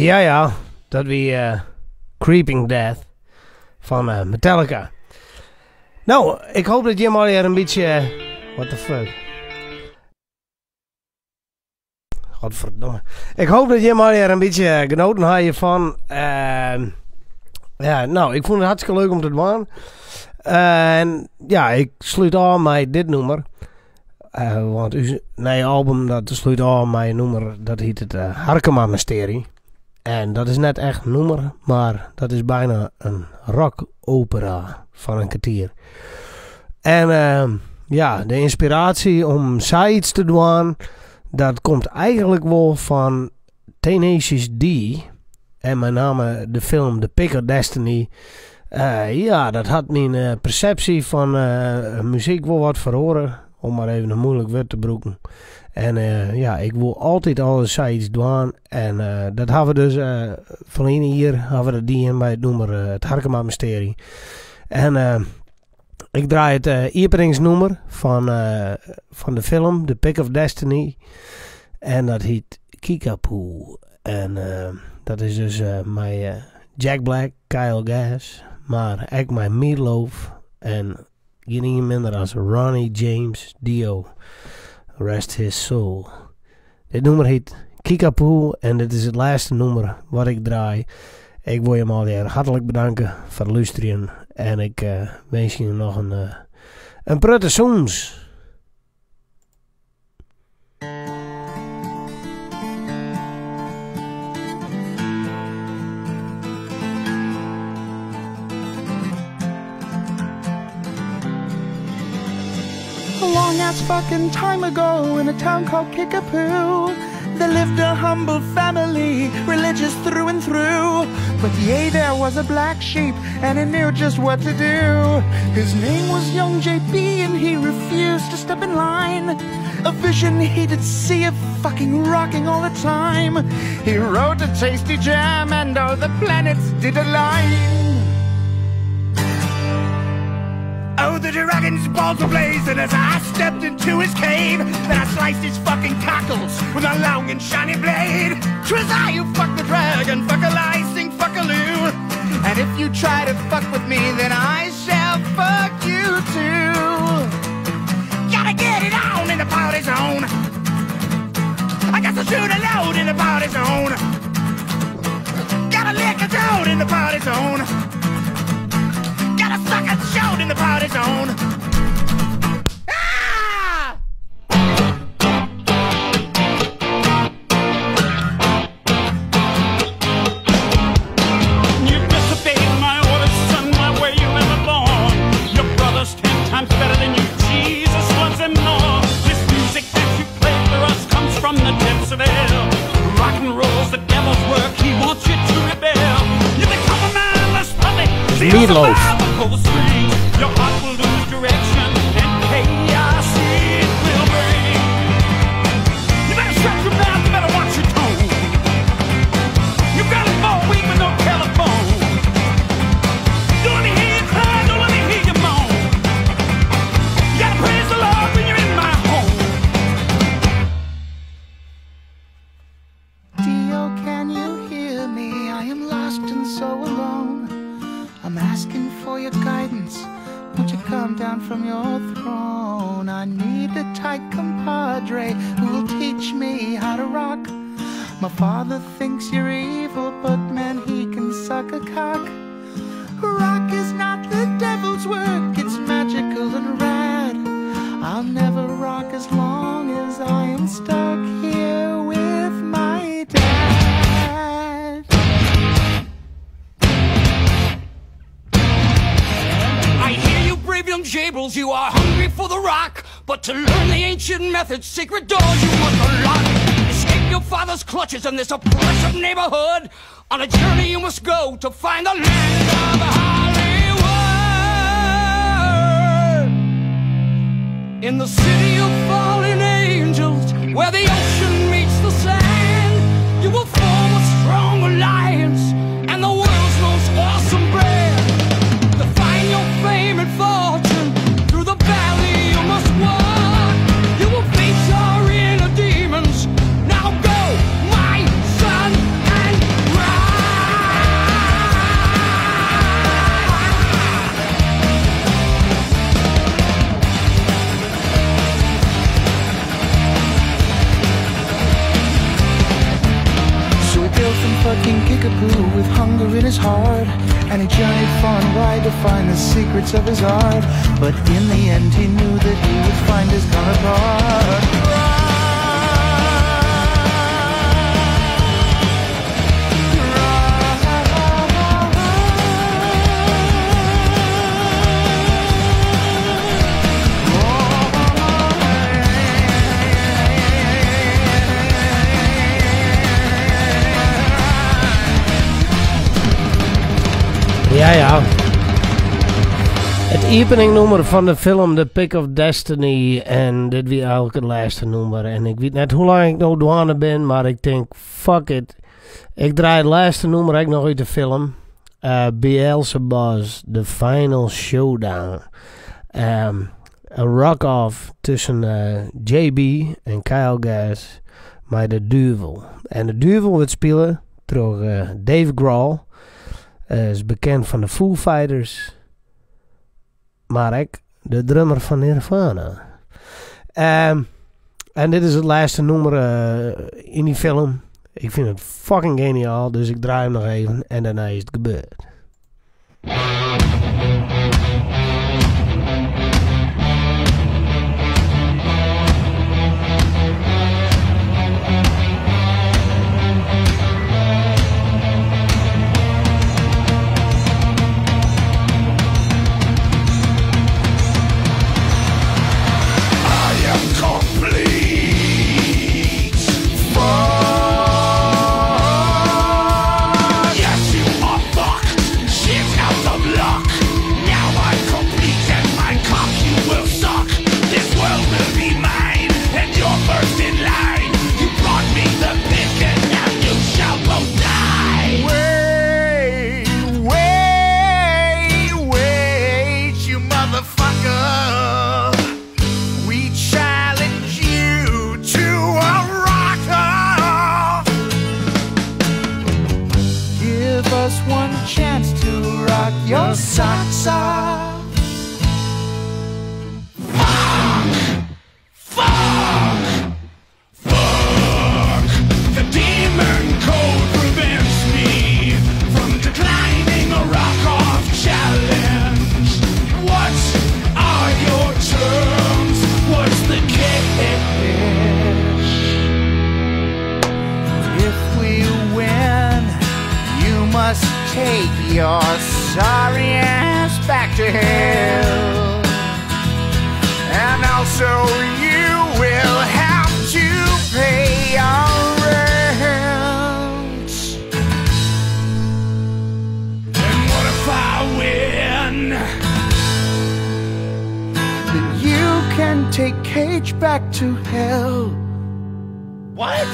Ja, ja, dat wie eh, Creeping Death fan eh, Metallica. No, ik hoop dat jim allegear in bytsje... Eh, what the fuck? Godverdomme. Ik hoop dat jim allegear in bytsje genoten ha hjirfan. Ehm, ja, no, ik fûn it hartstikke leuk om te dwaan. En ja, ik slút ôf mei dit nûmer. Eh, want ús nije album dat slút ôf mei in nûmer dat hjit it eh, Harkema Mystery. En dat is net echt in nûmer, mar dat is byna in rockopera fan in kertier. En eh, ja, de ynspiraasje om sayts te dwaan, dat komt eigenlik wol fan Tenacious D. En mei namme de film The Pick of Destiny. Eh, ja, dat hat myn eh, persepsje fan eh, muzyk wol wat feroare. Om mar even in muoilik wurd te brûken. En ja, ik woe altyd al sayts dwaan. En dat ha we dus ferline jier ha we dat dien mei it nûmer it Harkema Mystery. En ik draai it iepeningsnûmer fan de film The Pick of Destiny. En dat hjit Kickapoo. En dat is dus mei Jack Black, Kyle Gass, mar ek mei Meatloaf en gjinien minder as Ronnie James Dio. Rest his soul. Dit nûmer hjit Kickapoo en dit is it lêste nûmer wat ik draai. Ik wol jim allegear hartlik bedanke foar it lústerjen en ik winskje jim noch in protte sûnens. A long ass fucking time ago in a town called Kickapoo, there lived a humble family, religious through and through. But yea, there was a black sheep, and he knew just what to do. His name was young JB, and he refused to step in line. A vision he did see of fucking rocking all the time. He wrote a tasty jam, and all the planets did align. Oh, the dragon's balls were blazing as I stepped into his cave. Then I sliced his fucking cockles with a long and shiny blade. 'Twas I who fucked the dragon, fuck a lie, sing fuck a loo. And if you try to fuck with me, then I shall fuck you too. Gotta get it on in the party zone. I got to shoot a load in the party zone. Gotta lick a toad in the party zone. Gotta suck a shout in the party zone. Ah! You disobeyed my orders, son, my way you never born. Your brother's 10 times better than you, Jesus loves him more. This music that you play for us comes from the depths of hell. Rock and roll's the devil's work, he wants you to rebel. You become a mindless puppet, feel the Meatloaf. power, pull the strings. Your heart will lose direction, and chaos it will bring. You better shut your mouth, you better watch your tone. You got it for a week with no telephone. Don't let me hear you cry, don't let me hear you moan. You gotta praise the Lord when you're in my home. Dio, can you hear me? I am lost and so alone. I'm asking for your guidance. Won't you come down from your throne? I need a tight compadre who will teach me how to rock. My father thinks you're evil, but man, he can suck a cock. Rock is not the devil's work, it's magical and rad. I'll never rock as long as I am stuck here with my dad. I hear you brave young jabrils, you are hungry for the rock. But to learn the ancient methods, secret doors you must unlock. Escape your father's clutches in this oppressive neighborhood. On a journey you must go to find the land of Hollywood. In the city of fallen angels, where the ocean meets the sand, you will form a strong alliance and the world's most awesome band. To find your fame and fortune through the valley you must walk. You will face your inner demons. Now go, my son, and rock. King Kickapoo with hunger in his heart. And he journeyed far and wide to find the secrets of his art. But in the end, he knew that he would find his counterpart. Ja. It iepeningnûmer fan de film The Pick of Destiny. En dit wie eigenlik it lêste nûmer. En ik wit net hoe lang ik no dwaande bin, mar ik tink, fuck it. Ik draai it lêste nûmer ek noch út de film. Beelzebuzz, The Final Showdown. In rock-off tusken JB en Kyle Gass mei de duvel. En de duvel wurdt spile troch Dave Grohl. Is bekend fan de Foo Fighters, mar ek de drummer fan Nirvana. En dit is it lêste nûmer yn dy film. Ik fyn it fucking geniaal, dus ik draai him noch even en dêrnei is it gebeurd. I am complete. Fuck. Yes, you are fucked. Shit out of luck. Now I'm complete and my cock you will suck. This world will be mine, and you're first in line. You brought me the pick, and now you shall both die. Wait, wait, wait, you motherfucker. We challenge you to a rock-off. Give us one chance to rock your socks off. Fuck! Fuck! The demon code prevents me from declining a rock-off challenge. What are your terms? What's the catch? If we win, you must take your sorry ass back to hell. And also you will have to pay our rent. And what if I win? Then you can take Cage back to hell. What?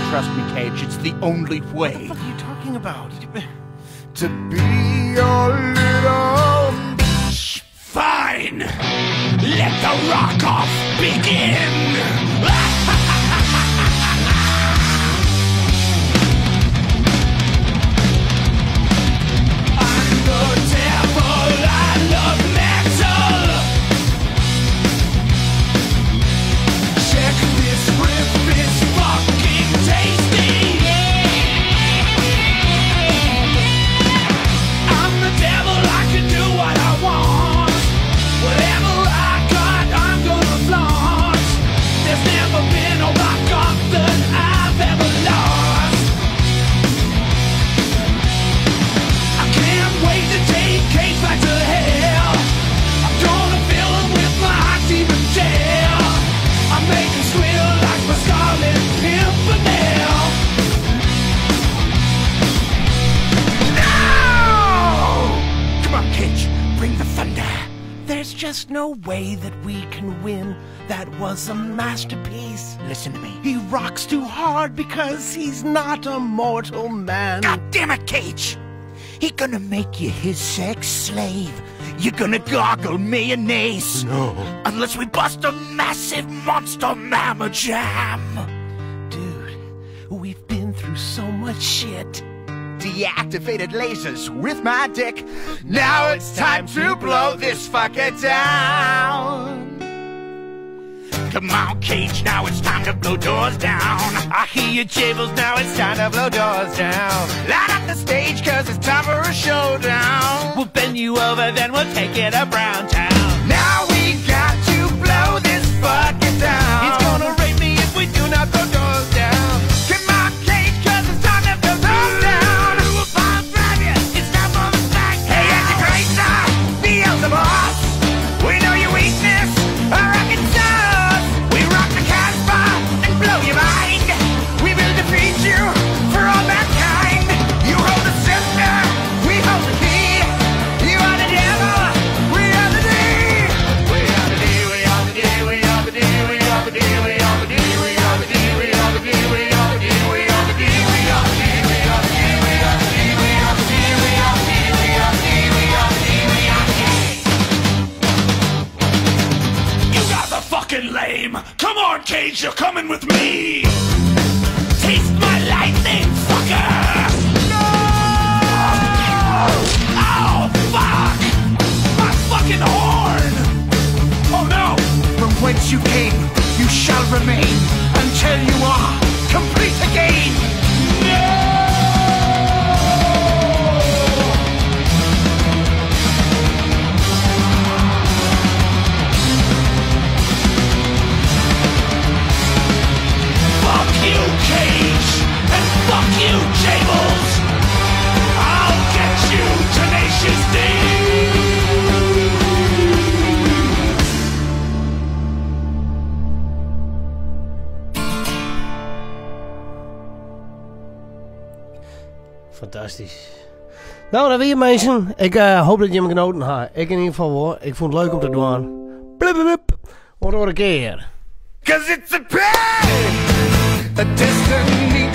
Trust me, Cage, it's the only way. What the fuck are you talking about? To be your little bitch. Fine! Let the rock-off begin! I'm the devil, I love metal! Check this riff, it's fucking tasty! I'm the devil, I can do what I want. Whatever I got, I'm gonna flaunt. There's never been a rock off that I've ever lost. I can't wait to take Cage back to hell. I'm gonna fill him with my hot demon tail. I make him squeal like my Scarlet Pimpernel. No! Come on, Cage, bring the thunder. There's just no way that we can win. That was a masterpiece. Listen to me. He rocks too hard because he's not a mortal man. God damn it, Cage! He gonna make you his sex slave. You're gonna gargle mayonnaise. No. Unless we bust a massive monster mamma jam. Dude, we've been through so much shit. Deactivated lasers with my dick. Now it's time to blow this fucker down. Come on, Cage, now it's time to blow doors down. I hear you, Jables, now it's time to blow doors down. Light up the stage, cause it's time for a showdown. We'll bend you over, then we'll take it to Brown Town. Now we got to blow this fucking down. He's gonna rape me if we do not blow doors down. Come on, Cage, cause it's time to blow doors down. We'll drive you. It's time for the smack. Hey, Antichrist, Beelzebub. We know your weakness, our rocket sauce. We rock the Casbah and blow your mind. We will defeat you for all mankind. You hold the scepter, we hold the key. You are the devil, we are the D. We are the D, we are the D, we are the D, we are the D, we are the D, we are the D, we are the D, we are the D, we are the D, we are the D, we are the D, we are the D, we are the D, we are the D, we are the D, we are the D, we are the D. You guys are fucking lame. Come on, Cage, you're coming with me. Taste my lightning, fucker! No! Oh, fuck! My fucking horn! Oh no! From whence you came, you shall remain until you are complete again. Fuck you, Cage! And fuck you, Jables! I'll get you, Tenacious D! Fantastysk. No, dat wie it minsken. Ik hoopje dat jimme genoaten ha. Ik yn ieder gefal wol. Ik fûn it leuk om te dwaan. Blub, blub. Oant oare kear. Cause it's a pain, a destiny.